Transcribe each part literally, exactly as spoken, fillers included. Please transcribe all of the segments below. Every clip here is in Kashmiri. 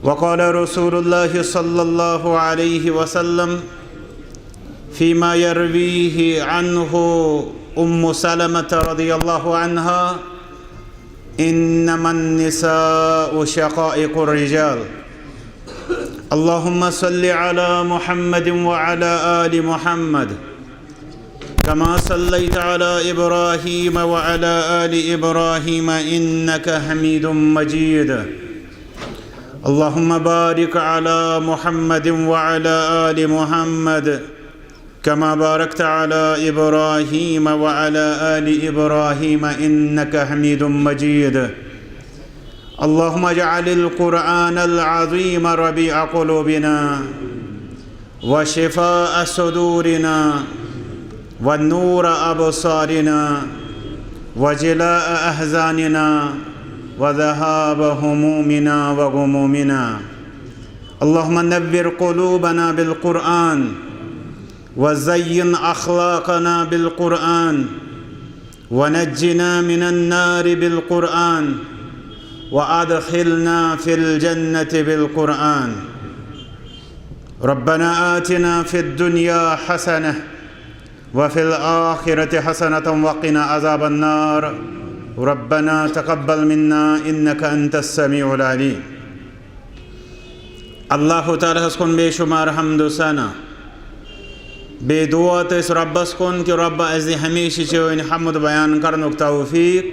وقال رسول الله صلى الله عليه وسلم فيما يرويه عنه أم سلمة رضي الله عنها: إنما النساء شقائق الرجال. اللهم صل على محمد وعلى آل محمد كما صليت على إبراهيم وعلى آل إبراهيم إنك حميد مجيد. اللهم بارك على محمد وعلى آل محمد كما باركت على إبراهيم وعلى آل إبراهيم إنك حميد مجيد. اللهم اجعل القرآن العظيم ربيع قلوبنا وشفاء صدورنا ونور أبصارنا وجلاء أحزاننا وذهاب همومنا وغمومنا. اللهم نور قلوبنا بالقرآن وزين أخلاقنا بالقرآن ونجنا من النار بالقرآن وأدخلنا في الجنة بالقرآن. ربنا آتنا في الدنيا حسنة وفي الآخرة حسنة وقنا عذاب النار. ربنا تقبل منا إنك أنت السميع العليم. اللہ تعالیٰ ہس کُن بے شمار حمد و ثنا، بے دعا تس ربس کُن کہ رب اسہِ دِ ہمیشہ چٲنۍ حمد بیان کرنُک توفیق۔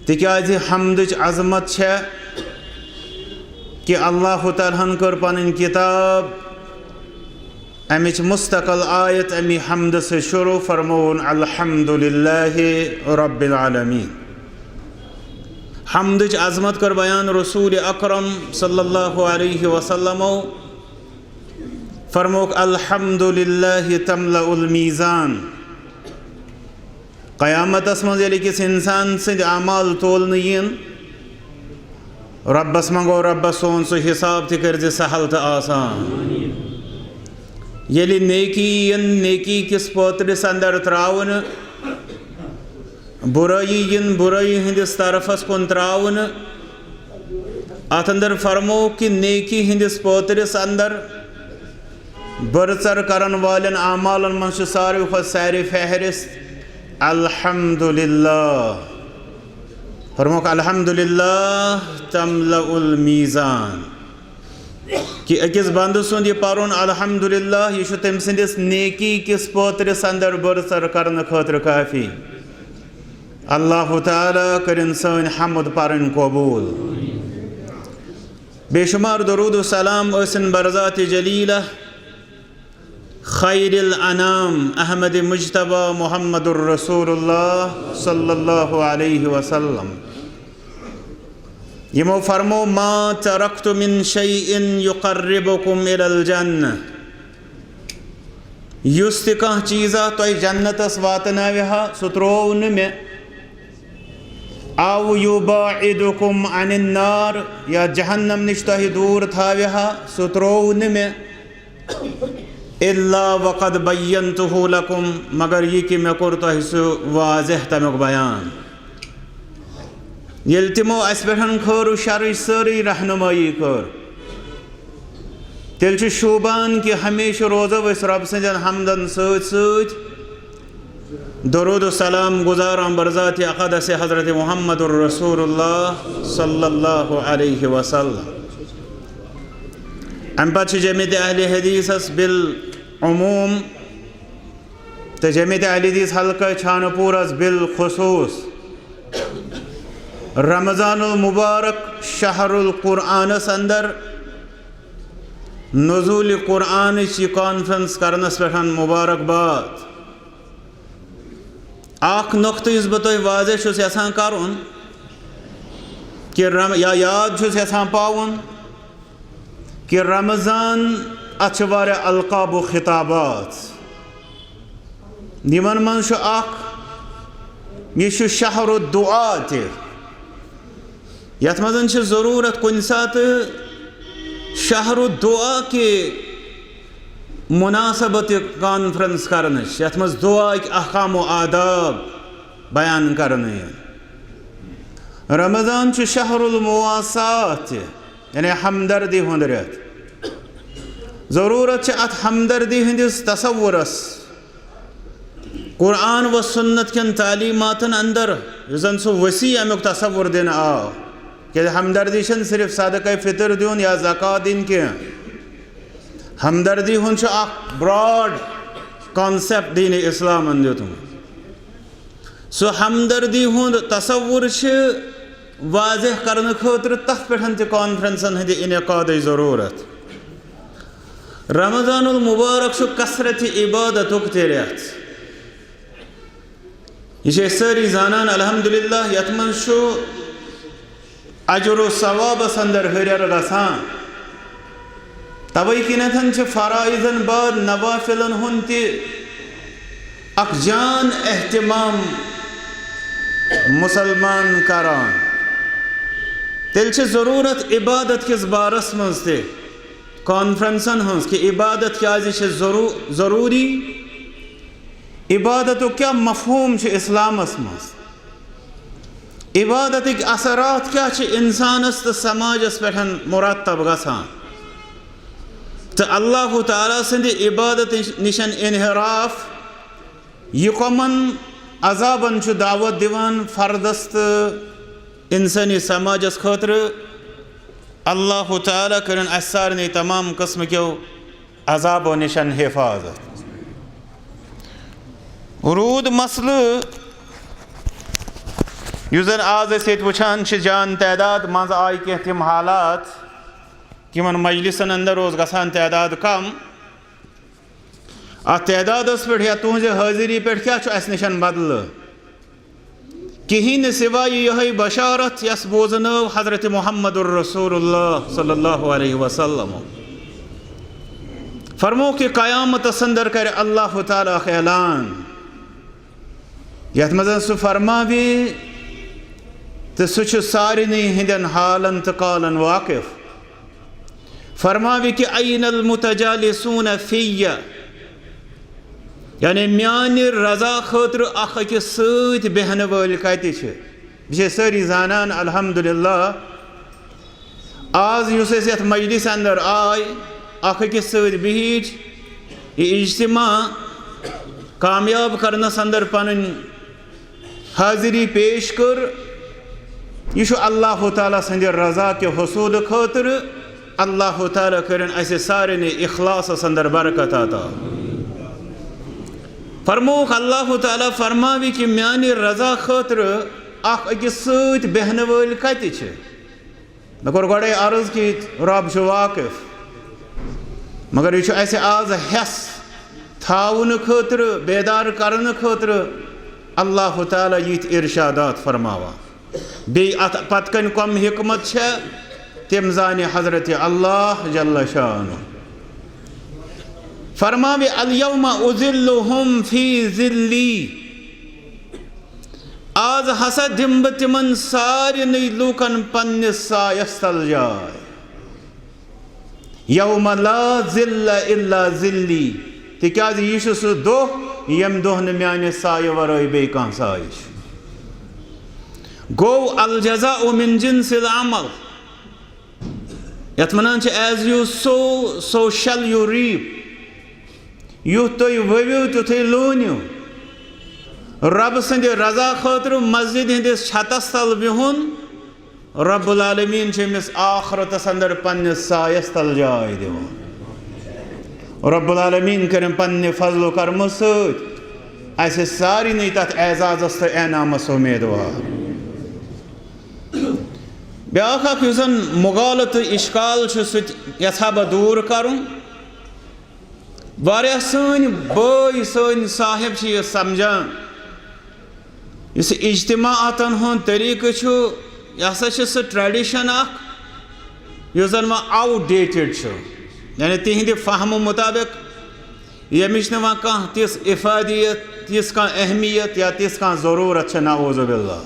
تِکیازِ حمدٕچ عظمت چھےٚ کہ اللہ تعالیٰ ہن کٔر پنٕنۍ کتاب، امِچ مستقل آیت امی حمد سۭتۍ شروع، فرمووُن: الحمد للہ رب العالمین۔ حمدٕچ عظمت کٔر بیان رسول اکرم صلی اللہ علیہ وسلمو، فرمووُکھ: الحمد للہ تملأ المیزان۔ قیامتس منٛز ییٚلہِ أکِس انسان سٕنٛدۍ اعمال تولنہٕ یِن، ربس منٛگو، ربس سون سُہ حساب تہِ کٔرۍ زِ سہل تہٕ آسان۔ ییٚلہِ نیکی یِن نیکی کِس پٲترِس اندر تراونہٕ، برٲیی یِن برٲیی ہٕنٛدِس طرفس کُن تراونہٕ، اتھ اندر فرمو کہ نیکی ہٕنٛدِس پٲترِس اندر بٔرژر کرن والٮ۪ن اعمالن منٛز چھُ ساروی کھۄتہٕ سارِ فہرست الحمدللہ۔ فرموکھ: الحمدللہ تملأ المیزان۔ کہ أکِس بندٕ سُنٛد یہِ پرُن الحمدللہ، یہِ چھُ تٔمۍ سٕنٛدِس نیکی کِس پٲترِس اندر بٔرژر کرنہٕ خٲطرٕ کافی۔ اللہ تعالیٰ کٔرِن سٲنۍ حمد پرٕنۍ قبول۔ بے شمار درود و سلام ٲسِن برذات جلیلہ خیر الانام احمد مجتبیٰ محمد الرسول اللہ صلی اللہ علیہ وسلم۔ یِمو فرمو: ما ترکت من شیء یقربکم الی الجنہ۔ یُس تہِ کانٛہہ چیٖزا تۄہہِ جنتس واتناوِ ہا، سُہ ترٛوو نہٕ مےٚ۔ او یباعدکم عن النار، یا جہنم نِش تۄہہِ دوٗر تھاوِ ہا، سُہ ترٛوو نہٕ مےٚ۔ الا وقد بینتہ لکم، مگر یہِ کہِ مےٚ کوٚر تۄہہِ سُہ واضح تمیُک بیان۔ ییٚلہِ تِمو اَسہِ پٮ۪ٹھ خٲر و شرٕچ سٲرٕے رہنمٲیی کٔر، تیٚلہِ چھُ شوٗبان کہِ ہمیشہِ روزو أسۍ رۄب سٕنٛدٮ۪ن حمدن سۭتۍ سۭتۍ درود و سلام گزاران برذات اقدس حضرت محمد الرسول اللہ صلی اللہ علیہ وسلم۔ امہِ پتہٕ چھِ جمعیت اہل حدیثس بالعموم تہٕ جمعیت اہل حدیث حلقہ چھانہٕ پوٗرس بالخصوص رمضان المبارک شہر القرآنس اندر نزول قرآنٕچ یہِ کانفرنس کرنس پٮ۪ٹھ مبارکباد۔ اکھ نقطہٕ یُس بہٕ تۄہہِ واضح چھُس یژھان کرُن، کہِ رم-، یا یاد چھُس یژھان پاوُن، کہِ رمضان، اتھ چھِ واریاہ القاب و خطابات۔ یِمن منٛز چھُ اکھ، یہِ چھُ شہر الدعا تہِ۔ یتھ منٛز چھِ ضروٗرت کُنہِ ساتہٕ شہر الدعا کہِ مناسبت کانفرنس کرنٕچ، یتھ منٛز دعاکۍ احکام و آداب بیان کرنہٕ یِن۔ رمضان چھُ شہر المواساة تہِ۔ یعنی ہمدردی ہُنٛد رٮ۪تھ۔ ضروٗرت چھِ اَتھ ہمدردی ہٕنٛدِس تصورس۔ قرآن و سنت کٮ۪ن تعلیٖماتن اندر یُس زن سُہ وسیع امیُک تصور دِنہٕ آو۔ کیازِ ہمدردی چھنہٕ صرف صدقہ فطر دیُن یا زکوٰۃ دِنۍ کینٛہہ۔ ہمدردی ہُنٛد چھُ اکھ براڈ کانسیپٹ دین اسلامن دیُتمُت۔ سُہ ہمدردی ہُنٛد تصور چھُ واضح کرنہٕ خٲطرٕ تتھ پٮ۪ٹھ تہِ کانفرنسن ہٕنٛدِ انعقادٕچ ضروٗرت۔ رمضان المبارک چھُ کثرت عبادتُک تہِ رٮ۪تھ۔ یہِ چھِ أسۍ سٲری زانان، الحمدللہ، یتھ منٛز چھُ اجر و ثوابس اندر ہُرٮ۪ر گژھان۔ توے کِنٮ۪تھ چھِ فرائضن بعد نوافلن ہُنٛد تہِ اکھ جان اہتمام مسلمان کران۔ تیٚلہِ چھِ ضروٗرت عبادت کِس بارس منٛز تہِ کانفرنسن ہٕنٛز، کہِ عبادت کیازِ چھِ ضرو-، ضروٗری؟ عبادتُک کیٛاہ مفہوٗم چھُ اسلامس منٛز؟ عبادتٕکۍ اثرات کیٛاہ چھِ انسانس تہٕ سماجس پٮ۪ٹھ مرتب گژھان؟ تہٕ اللہ تعالیٰ سٕنٛدِ عبادت نِش انحراف، یہِ کمن عذابن چھُ دعوت دِوان فردس تہٕ انسٲنی سماجس خٲطرٕ؟ اللہ تعالیٰ کٔرِن اسہِ سارنٕے تمام قٕسمہٕ کیو عذابو نِش حفاظت۔ روٗد مسلہٕ، یُس زن آز أسۍ ییٚتہِ وٕچھان چھِ، جان تعداد منٛز آیہِ کینٛہہ تِم حالات، یِمن مجلسن اندر اوس گژھان تعداد کم۔ اتھ تعدادس پٮ۪ٹھ یا تُہنزِ حٲضری پٮ۪ٹھ کیٛاہ چھُ اسہِ نِش بدلہٕ؟ کِہیٖنۍ نہٕ سوائے یِہوٚے بشارت یۄس بوزنٲو حضرت محمد الرسول اللہ صلی اللہ علیہ وسلم۔ فرموو کہِ قیامتس اندر کرِ اللہ تعالیٰ اکھ اعلان، یتھ منٛز سُہ فرماوِ، تہٕ سُہ چھُ سارنٕے ہٕنٛدٮ۪ن حالن تہٕ قالن واقف۔ فرماوِ کہِ "این المتجالسون فی"، یعنی میانہِ رضا خٲطرٕ اکھ أکِس سۭتۍ بیٚہنہٕ وٲلۍ کتہِ چھِ؟ یہِ چھِ سٲری زانان، الحمدللہ۔ آز یُس أسۍ یتھ مجلس اندر آے، اکھ أکِس سۭتۍ بِہِتھ، یہِ اجتماع کامیاب کرنس اندر پنٕنۍ حاضری پیش کٔر، یہِ چھُ اللہ تعالیٰ سٕنٛدِ رضا کہِ حصوٗلہٕ خٲطرٕ۔ اللہ تعالیٰ کٔرِن اسہِ سارنٕے اخلاصس اندر برکت عطا۔ فرمووُکھ اللہ تعالیٰ، فرماوِ کہِ میانہِ رضا خٲطرٕ اکھ أکِس سۭتۍ بیٚہنہٕ وٲلۍ کتہِ چھِ؟ مےٚ کوٚر گۄڈَے عرض کہِ رب چھُ واقف، مگر یہِ چھُ اسہِ آز ہٮ۪س تھاونہٕ خٲطرٕ، بیدار کرنہٕ خٲطرٕ اللہ تعالیٰ یِتھۍ ارشادات فرماوان۔ بیٚیہِ اتھ پتہٕ کنہِ کۄم حکمت چھےٚ، تِم زانہِ حضرت اللہ جل شانہ۔ فرماوِ، "الیوم اظلہم فی ظلی"، آز ہسا دِمہٕ بہٕ تِمن سارنٕے لوٗکن پننِس سایس تل جاے۔ یوم لا ظل الا ظلی، تِکیازِ یہِ چھُ سُہ دۄہ ییٚمہِ دۄہ نہٕ میانہِ سایہِ ورٲے بیٚیہِ کانٛہہ سایہِ چھُ۔ گوٚو الجزاء من جنس العمل، یتھ ونان چھِ as you sow, so shall you reap۔ یُتھ تُہۍ ؤوِو تیُتھُے لوٗنِو۔ رب سٕنٛدِ رضا خٲطرٕ مسجد ہٕنٛدِس چھتس تل بِہُن، رب العالمین چھُ أمِس آخرتس اندر پننِس سایس تل جاے دِوان۔ رب العالمین کٔرِن پننہِ فضل و کرمہٕ سۭتۍ اسہِ سارنٕے تتھ اعزازس تہٕ انعامس امیدوار۔ بیاکھ اکھ یُس زن مغالطہٕ تہٕ اشکال چھُ، سُہ تہِ یژھا بہٕ دوٗر کرُن۔ واریاہ سٲنۍ بٲے، سٲنۍ صاحب چھِ یہِ سمجھان، یُس یہِ اجتماعاتن ہُنٛد طریٖقہٕ چھُ، یہِ ہسا چھُ سُہ tradition اکھ یُس زن وۄنۍ outdated چھُ، یعنی تِہنٛدِ فہمہٕ مُطابق ییٚمِچ نہٕ وۄنۍ کانٛہہ تِژھ افادیت، تِژھ کانٛہہ اہمیت یا تِژھ کانٛہہ ضروٗرت چھےٚ، نعوذ باللہ۔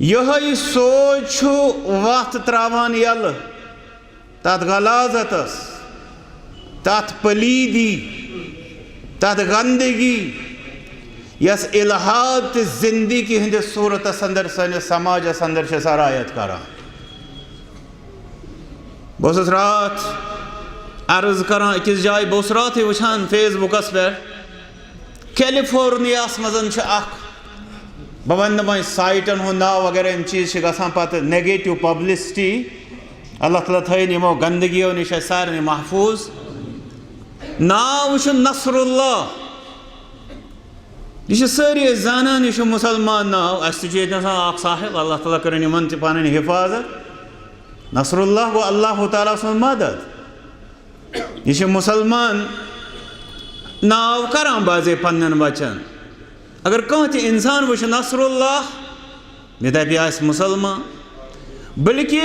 یِہوٚے سوچ چھُ وَتھ ترٛاوان یَلہٕ تَتھ غلاظتَس، تَتھ پلیٖدی، تَتھ گندگی، یۄس الحاد تہٕ زندگی ہٕنٛدِس صوٗرتَس اندر سٲنِس سماجَس اندر چھِ سرایت کران۔ بہٕ اوسُس راتھ عرض کران أکِس جایہِ، بہٕ اوسُس راتھٕے وٕچھان فیس بُکَس پٮ۪ٹھ، کیلیفورنیاہَس منٛز چھُ اکھ، بہٕ وَنہٕ نہٕ وۄنۍ سایٹَن ہُنٛد ناو، وغیرہ یِم چیٖز چھِ گژھان پَتہٕ نیگیٹو پبلسٹی۔ اللہ تعالیٰ تھٲیِن یِمو گندگیو نِش اَسہِ سارنٕے محفوٗظ۔ ناو چھُ نصر اللہ۔ یہِ چھِ سٲری أسۍ زانان، یہِ چھُ مُسلمان ناو۔ اَسہِ تہِ چھُ ییٚتہِ آسان اَکھ صاحب، اللہ تعالیٰ کٔرِن یِمَن تہِ پَنٕنۍ حِفاظت۔ نصر اللہ گوٚو اللہ تعالیٰ سُنٛد مدد۔ یہِ چھِ مُسلمان ناو کران بعضے پنٛنٮ۪ن بَچَن۔ اگر کانٛہہ تہِ اِنسان وٕچھِ نصر اللہ، یہِ دَپہِ یہِ آسہِ مُسلمان۔ بلکہِ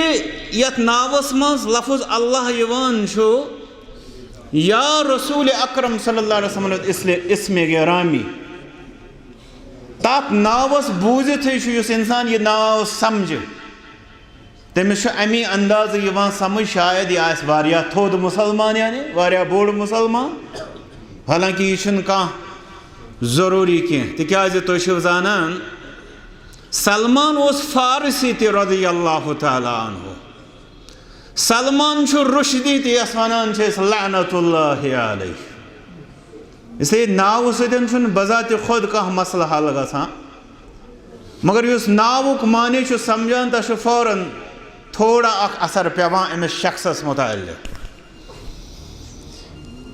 یَتھ ناوَس منٛز لفظ اللہ یِوان چھُ، یا رسول اکرم صلی اللہ علیہ وسلم اسل-، اسم گرامی۔ تَتھ ناوَس بوٗزِتھٕے چھُ یُس اِنسان یہِ ناو سمجھِ، تٔمِس چھُ اَمی اندازٕ یِوان سمجھ، شاید یہِ آسہِ واریاہ تھوٚد مُسلمان، یعنی واریاہ بوٚڑ مُسلمان۔ حالانکہ یہِ چھُنہٕ کانٛہہ ضروٗری کینٛہہ، تِکیٛازِ تُہۍ چھِو زانان، سلمان اوس فارسی تہِ رضی اللہ تعالیٰ عنہ۔ سلمان چھُ رُشدی تہِ، یَس وَنان چھِ أسۍ لعنت اللہ علیہ۔ اس لیے ناوٕ سۭتۍ چھُنہٕ بذاتِ خود کانٛہہ مسلہٕ حل گژھان، مگر یُس ناوُک معنی چھُ سمجھان، تَس چھُ فوراً تھوڑا اکھ اثر پٮ۪وان أمِس شخصس متعلق۔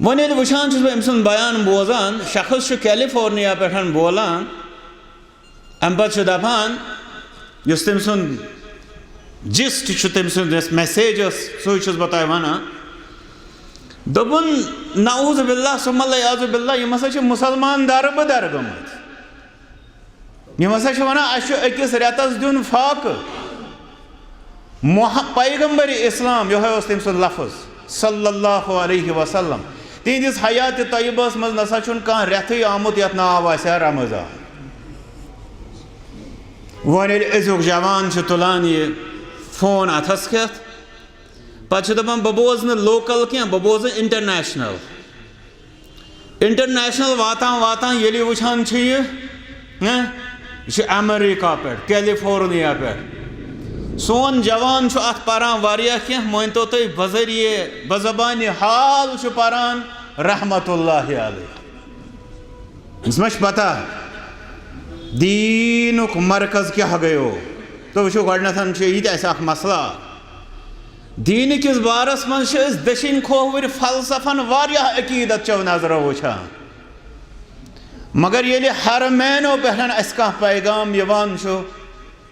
وۄنۍ ییٚلہِ وٕچھان چھُس بہٕ أمۍ سُنٛد بیان بوزان، شخص چھُ کیلیفورنیا پٮ۪ٹھ بولان، اَمہِ پتہٕ چھُ دَپان، یُس تٔمۍ سُنٛد جسٹ چھُ، تٔمۍ سُنٛد یۄس میسیج ٲس، سُے چھُس بہٕ تۄہہِ وَنان۔ دوٚپُن، نعوذ باللہ ثم العیاذ باللہ، یِم ہسا چھِ مُسلمان دربہٕ در گٔمٕتۍ۔ یِم ہسا چھِ وَنان، اَسہِ چھُ أکِس رٮ۪تَس دیُن فاقہٕ۔ مح-، پیغمبر اسلام، یِہوٚے اوس تٔمۍ سُنٛد لفظ، صلی اللہ علیہ وسلم۔ تِہنٛدِس حیاتِ طیبس منٛز نسا چھُنہٕ کانٛہہ رٮ۪تھٕے آمُت یَتھ ناو آسہِ ہا رمضان۔ وۄنۍ ییٚلہِ أزیُک جوان چھُ تُلان یہِ فون اَتھس کٮ۪تھ، پتہٕ چھُ دَپان، بہٕ بوزٕ نہٕ لوکل کینٛہہ، بہٕ بوزٕ انٹرنیشنل۔ انٹرنیشنل واتان واتان ییٚلہِ وٕچھان چھُ یہِ، ہہ، یہِ چھُ امریکہ پٮ۪ٹھ، کیلیفورنیا پٮ۪ٹھ۔ سون جوان چھُ اتھ پران واریاہ کینٛہہ، مٲنتو تُہۍ، بذریعہ، بزبانِ حال چھُ پران رحمت اللہ علیہ۔ أمِس ما چھِ پتہ دیٖنُک مرکز کیٛاہ گٔیو؟ تُہۍ وٕچھِو، گۄڈٕنٮ۪تھ چھُ یہِ تہِ اَسہِ اکھ مسلہٕ۔ دیٖنہٕ کِس بارس منٛز چھِ أسۍ دٔچھِنۍ کھووٕرۍ فلسفن واریاہ عقیٖدت چٮ۪و نظرو وٕچھان، مگر ییٚلہِ حرمینو پٮ۪ٹھ اَسہِ کانٛہہ پیغام یِوان چھُ،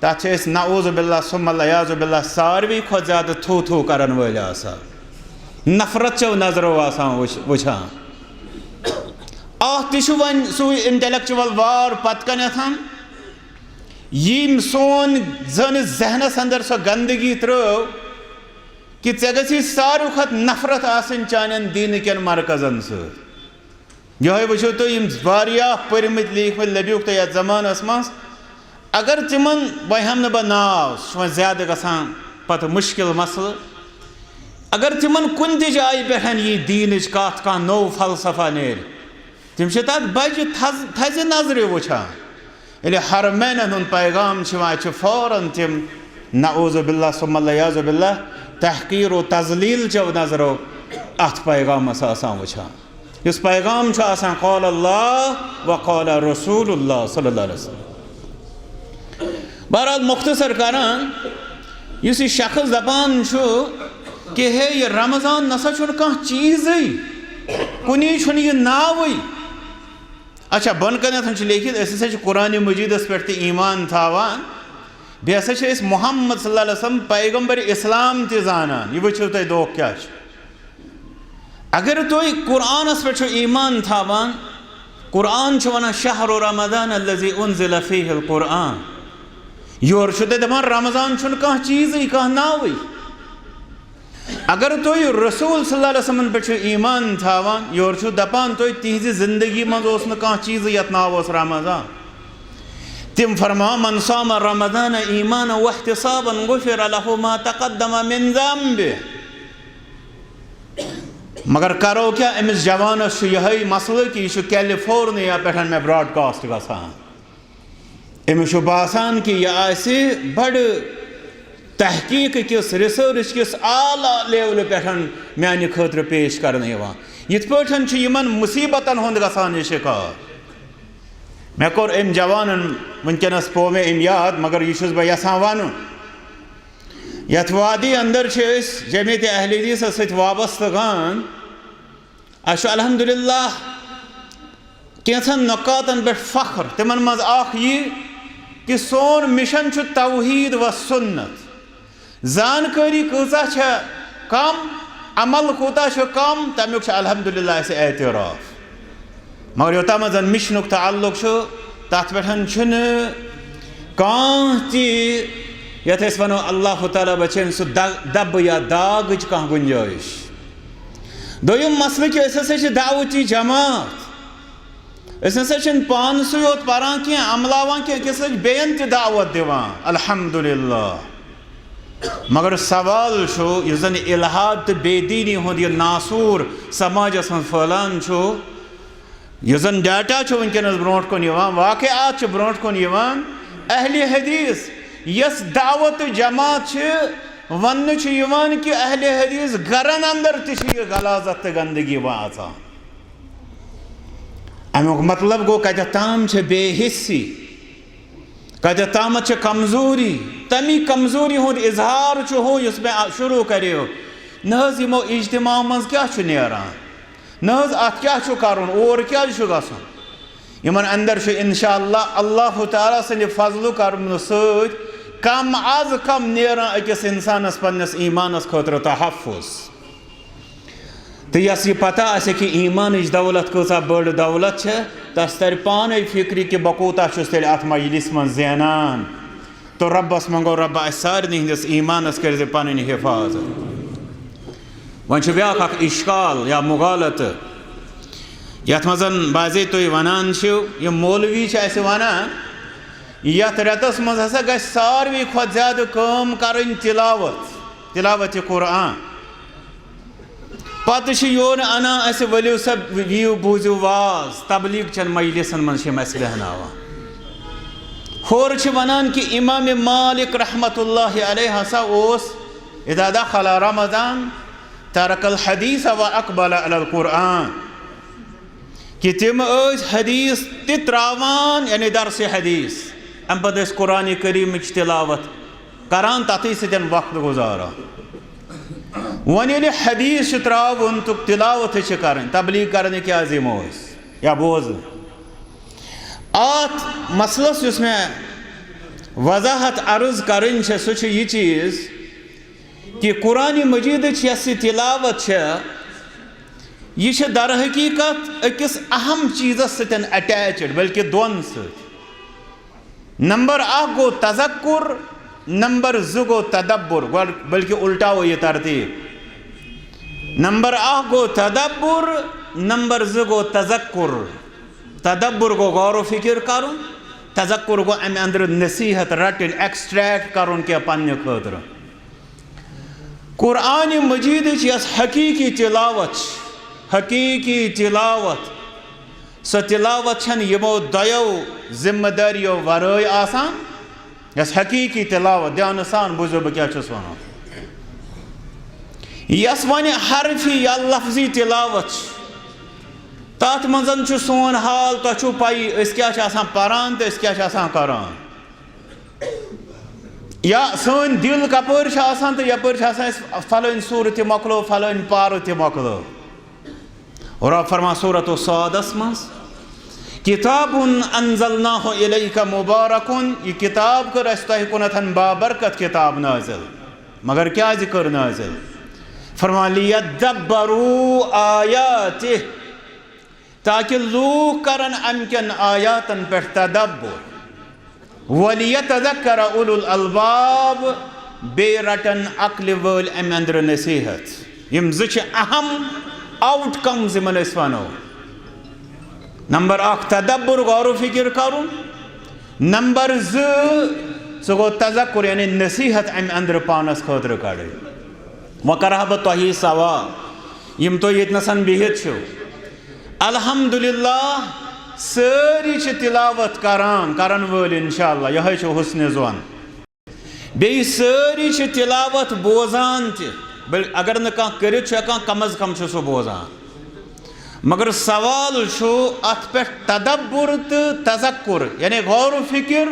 تَتھ چھِ أسۍ نعوذ باللہ ثم العیاذ باللہ ساروی کھۄتہٕ زیادٕ تھوٗ تھوٗ کرن وٲلۍ آسان، نفرت چٮ۪و نظرو آسان وٕچھ-، وٕچھان۔ اَتھ تہِ چھُ وۄنۍ سُے انٹلیکچوَل وار پتہٕ کنٮ۪تھ، ییٚمۍ سون زٲنِس ذہنس اندر سۄ گندگی ترٲو کہِ ژےٚ گژھی ساروی کھۄتہٕ نفرت آسٕنۍ چانٮ۪ن دیٖنہٕ کٮ۪ن مرکزن سۭتۍ۔ یِہوٚے وٕچھِو تُہۍ، یِم واریاہ پٔرۍمٕتۍ لیٖکھمٕتۍ لٔبیوکھ تۄہہِ یَتھ زمانس منٛز، اگر تِمن، وۄنۍ ہٮ۪مہٕ نہٕ بہٕ ناو، سُہ چھُ وۄنۍ زیادٕ گژھان پتہٕ مُشکِل مسلہٕ۔ اگر تِمن کُنہِ تہِ جایہِ پٮ۪ٹھ یی دیٖنٕچ کتھ، کانٛہہ نوٚو فلسفہ نیرِ، تِم چھِ تَتھ بَجہِ تھز-، تھزِ نظرِ وٕچھان۔ ییٚلہِ حرمینن ہُنٛد پیغام چھُ یِوان، اَتہِ چھِ فوراً تِم نعوذ باللہ ثم العیاذ باللہ تحقیر و تذلیل چٮ۪و نظرو اَتھ پیغامس آسان وٕچھان۔ یُس پیغام چھُ آسان، قال اللہ و قال رسول اللہ صلی اللہ علیہ وسلم۔ بہرحال، مختصر کران، یُس یہِ شخص دپان چھُ کہ ہے، یہِ رمضان نسا چھُنہٕ کانٛہہ چیٖزٕے، کُنی چھُنہٕ یہِ ناوٕے۔ اچھا، بۄنہٕ کنٮ۪تھ چھُ لیکھِتھ، أسۍ ہسا چھِ قرآن مجیدس پٮ۪ٹھ تہِ ایمان تھاوان، بیٚیہِ ہسا چھِ أسۍ محمد صلی اللہ علیہ وسلم پیغمبر اسلام تہِ زانان۔ یہِ وٕچھِو تُہۍ، دھوکہٕ کیٛاہ چھُ۔ اگر تُہۍ قرآنس پٮ۪ٹھ چھِو ایمان تھاوان، قرآن چھُ ونان، شہر رمضان الذی انزل فیہ القرآن۔ یورٕ چھُ تۄہہِ دپان، رمضان چھُنہٕ کانٛہہ چیٖزٕے، کانٛہہ ناوٕے۔ اگر تُہۍ رسول صلی اللہ علیہ وسلمن پٮ۪ٹھ چھِو ایمان تھاوان، یورٕ چھِو دپان تُہۍ، تِہنٛزِ زندگی منٛز اوس نہٕ کانٛہہ چیٖزٕے یتھ ناو اوس رمضان۔ تِم فرمان، من صام رمضان ایمانا واحتسابا غفر له ما تقدم من ذنبه۔ مگر کرو کیٛاہ؟ أمِس جوانس چھُ یِہوٚے مسلہٕ کہِ یہِ چھُ کیلیفورنیا پٮ۪ٹھ مےٚ براڈکاسٹ گژھان۔ أمِس چھُ باسان کہِ یہِ آسہِ بڑٕ تحقیق کِس، ریسرچ کِس اعلیٰ لیولہِ پٮ۪ٹھ میانہِ خٲطرٕ پیش کرنہٕ یِوان۔ یِتھ پٲٹھۍ چھُ یِمن مُصیبتن ہُنٛد گژھان یہِ شِکار۔ مےٚ کوٚر أمۍ جوانن، وٕنکیٚنس پوٚو مےٚ أمۍ یاد، مگر یہِ چھُس بہٕ یژھان ونُن۔ یتھ وادی اندر چھِ أسۍ جمعیت اہل حدیثس سۭتۍ وابستہٕ گان۔ اسہِ چھُ الحمدللہ کینٛژن نقاتن پٮ۪ٹھ فخر، تِمن منٛز اکھ یہِ کہِ سون مشن چھُ توحید و سنت۔ زانکٲری کۭژاہ چھےٚ کم، عمل کوٗتاہ چھُ کم، تمیُک چھُ الحمدللہ اسہِ اعتراف۔ مگر یوٚتام زن مشنُک تعلق چھُ، تتھ پٮ۪ٹھ چھُنہٕ کانٛہہ تہِ، یتھ أسۍ ونو اللہ تعالیٰ بچٲیِن، سُہ دَ-، دبہٕ یا داغٕچ کانٛہہ گُنجٲیِش۔ دوٚیُم مسلہٕ کہِ أسۍ ہسا چھِ دعوتی جماعت۔ أسۍ نسا چھِنہٕ پانسٕے یوت پران کینٛہہ، عملاوان کینٛہہ، أکِس ہسا چھِ بیٚین تہِ دعوت دِوان۔ الحمدللہ۔ مگر سوال چھُ، یُس زن الحاد تہٕ بے دینی ہُنٛد یہِ ناسوٗر سماجس منٛز پھٔہلان چھُ، یُس زن ڈیٹا چھُ وٕنکیٚنس برونٛٹھ کُن یِوان، واقعات چھِ برونٛٹھ کُن یِوان، اہل حدیث یۄس دعوت تہٕ جماعت چھِ، وننہٕ چھُ یِوان کہِ اہل حدیث گرن اندر تہِ چھِ یہِ غلاظت تہٕ گندگی واژان۔ امیُک مطلب گوٚو، کتہِ تام چھِ بے حسی، کتہِ تامتھ چھِ کمزوری۔ تمی کمزوری ہُنٛد اظہار چھُ ہُہ، یُس مےٚ شروع کریو۔ نہ حظ، یِمو اجتماع منٛز کیٛاہ چھُ نیران؟ نہ حظ، اتھ کیٛاہ چھُ کرُن؟ اور کیٛازِ چھُ گژھُن؟ یِمن اندر چھُ انشاءاللہ اللہ تعالیٰ سٕنٛدِ فضلہٕ کرمہٕ سۭتۍ کم از کم نیران أکِس انسانس پننِس ایمانس خٲطرٕ تحفظ۔ تہٕ یس یہِ پتہ آسہِ کہِ ایمانٕچ دولت کۭژاہ بٔڑ دولت چھےٚ، تس ترِ پانے فکرِ کہِ بہٕ کوٗتاہ چھُس تیٚلہِ اتھ مجلس منٛز زینان۔ تہٕ رۄبس منٛگو، رۄبا اسہِ سارنٕے ہٕنٛدِس ایمانس کٔرزِ پنٕنۍ حفاظت۔ وۄنۍ چھُ بیاکھ اکھ اشکال یا مغالطہٕ، یتھ منٛز بعضے تُہۍ ونان چھِو، یِم مولوی چھِ اسہِ ونان، یتھ رٮ۪تس منٛز ہسا گژھِ ساروی کھۄتہٕ زیادٕ کٲم کرٕنۍ تلاوت، تلاوت قرآن۔ پتہٕ چھِ یورٕ انان اسہِ، ؤلِو سا، یِیِو بوٗزِو واز، تبلیغ چٮ۪ن مجلسن منٛز چھِ یِم اسہِ بیہناوان۔ ہورٕ چھِ ونان کہِ امام مالک رحمت اللہ علیہ ہسا اوس اذا دخل رمضان ترک الحدیث و اقبل علی القرآن، کہِ تِم ٲسۍ حدیث تہِ تراوان، یعنی درس حدیث، امہِ پتہٕ ٲسۍ قرآن کریمٕچ تلاوت کران، تتھٕے سۭتۍ وقت گزاران۔ وۄنۍ ییٚلہِ حدیث چھُ تراوُن تہٕ تلاوت چھِ کرٕنۍ، تبلیغ کرنہِ کیازِ یِمو أسۍ یا بوزنہٕ؟ اتھ مسلس یُس مےٚ وضاحت عرض کرٕنۍ چھےٚ، سُہ چھُ یہِ چیٖز کہِ قرآن مجیدٕچ یۄس یہِ تلاوت چھےٚ، یہِ چھِ در حقیقت أکِس اہم چیٖزس سۭتۍ اٹیچڈ، بلکہِ دۄن سۭتۍ۔ نمبر اکھ گوٚو تذکر، نمبر زٕ گوٚو تدبر، گۄڈٕ بلکہِ الٹاوو یہِ ترتیب۔ نمبر اکھ گوٚو تدبر، نمبر زٕ گوٚو تذکر۔ تدبر گوٚو غور و فکر کرُن، تذکر گوٚو امہِ اندرٕ نصیحت رٹٕنۍ، ایکسٹریکٹ کرُن کینٛہہ پننہِ خٲطرٕ۔ قرآن مجیدٕچ یۄس حقیقی تلاوت چھِ، حقیقی تلاوت، سۄ تلاوت چھنہٕ یِمو دۄیو ذمہ دٲریو ورٲے آسان۔ یۄس حقیقی تلاوت، دھیانہٕ سان بوٗزِو بہٕ کیٛاہ چھُس وَنان۔ یۄس وۄنۍ حرفی یا لفظی تلاوت چھِ، تَتھ منٛز چھُ سون حال، تۄہہِ چھُو پَیی أسۍ کیٛاہ چھِ آسان پَران تہٕ أسۍ کیٛاہ چھِ آسان کَران۔ یا سٲنۍ دِل کَپٲرۍ چھِ آسان تہٕ یَپٲرۍ چھِ آسان اَسہِ فَلٲنۍ سوٗرٕ تہِ مۄکلٲو، فَلٲنۍ پارٕ تہِ مۄکلٲو۔ رب فرمان سورۃ الصادس منٛز، کتاب انزلناہ الیک مبارک، یہِ کتاب کٔر اَسہِ تۄہہِ کُنتھن بابرکت کتاب نازل۔ مگر کیازِ کٔر نازل؟ فرمان، لیدبروا آیاتہ، تاکہ لوٗکھ کرن امہِ کٮ۪ن آیاتن پٮ۪ٹھ تدبر۔ وَلِيَتَذَكَّرَ أُولُو الْأَلْبَابِ، بیٚیہِ رٹن عقلہِ وٲلۍ امہِ اندرٕ نصیحت۔ یِم زٕ چھِ اہم آؤٹ کمز یِمن أسۍ ونو۔ نمبر اکھ تدبر، غور و فکر کرُن۔ نمبر زٕ، سُہ گوٚو تذکر، یعنی نصیحت امہِ اندرٕ پانس خٲطرٕ کڑٕنۍ۔ وۄنۍ کرٕ ہا بہٕ تۄہی سوال، یِم تُہۍ ییٚتنَسَن بِہِتھ چھِو۔ الحمدللہ، سٲری چھِ تلاوت کران، کرن وٲلۍ انشاءاللہ، یِہوٚے چھُ حسنِ ظن۔ بیٚیہِ سٲری چھِ تلاوت بوزان تہِ، بل-، اگر نہٕ کانٛہہ کٔرِتھ چھُ ہٮ۪کان، کم از کم چھُ سُہ بوزان۔ مگر سوال چھُ اتھ پٮ۪ٹھ تدبر تہٕ تذکر، یعنی غور و فکر،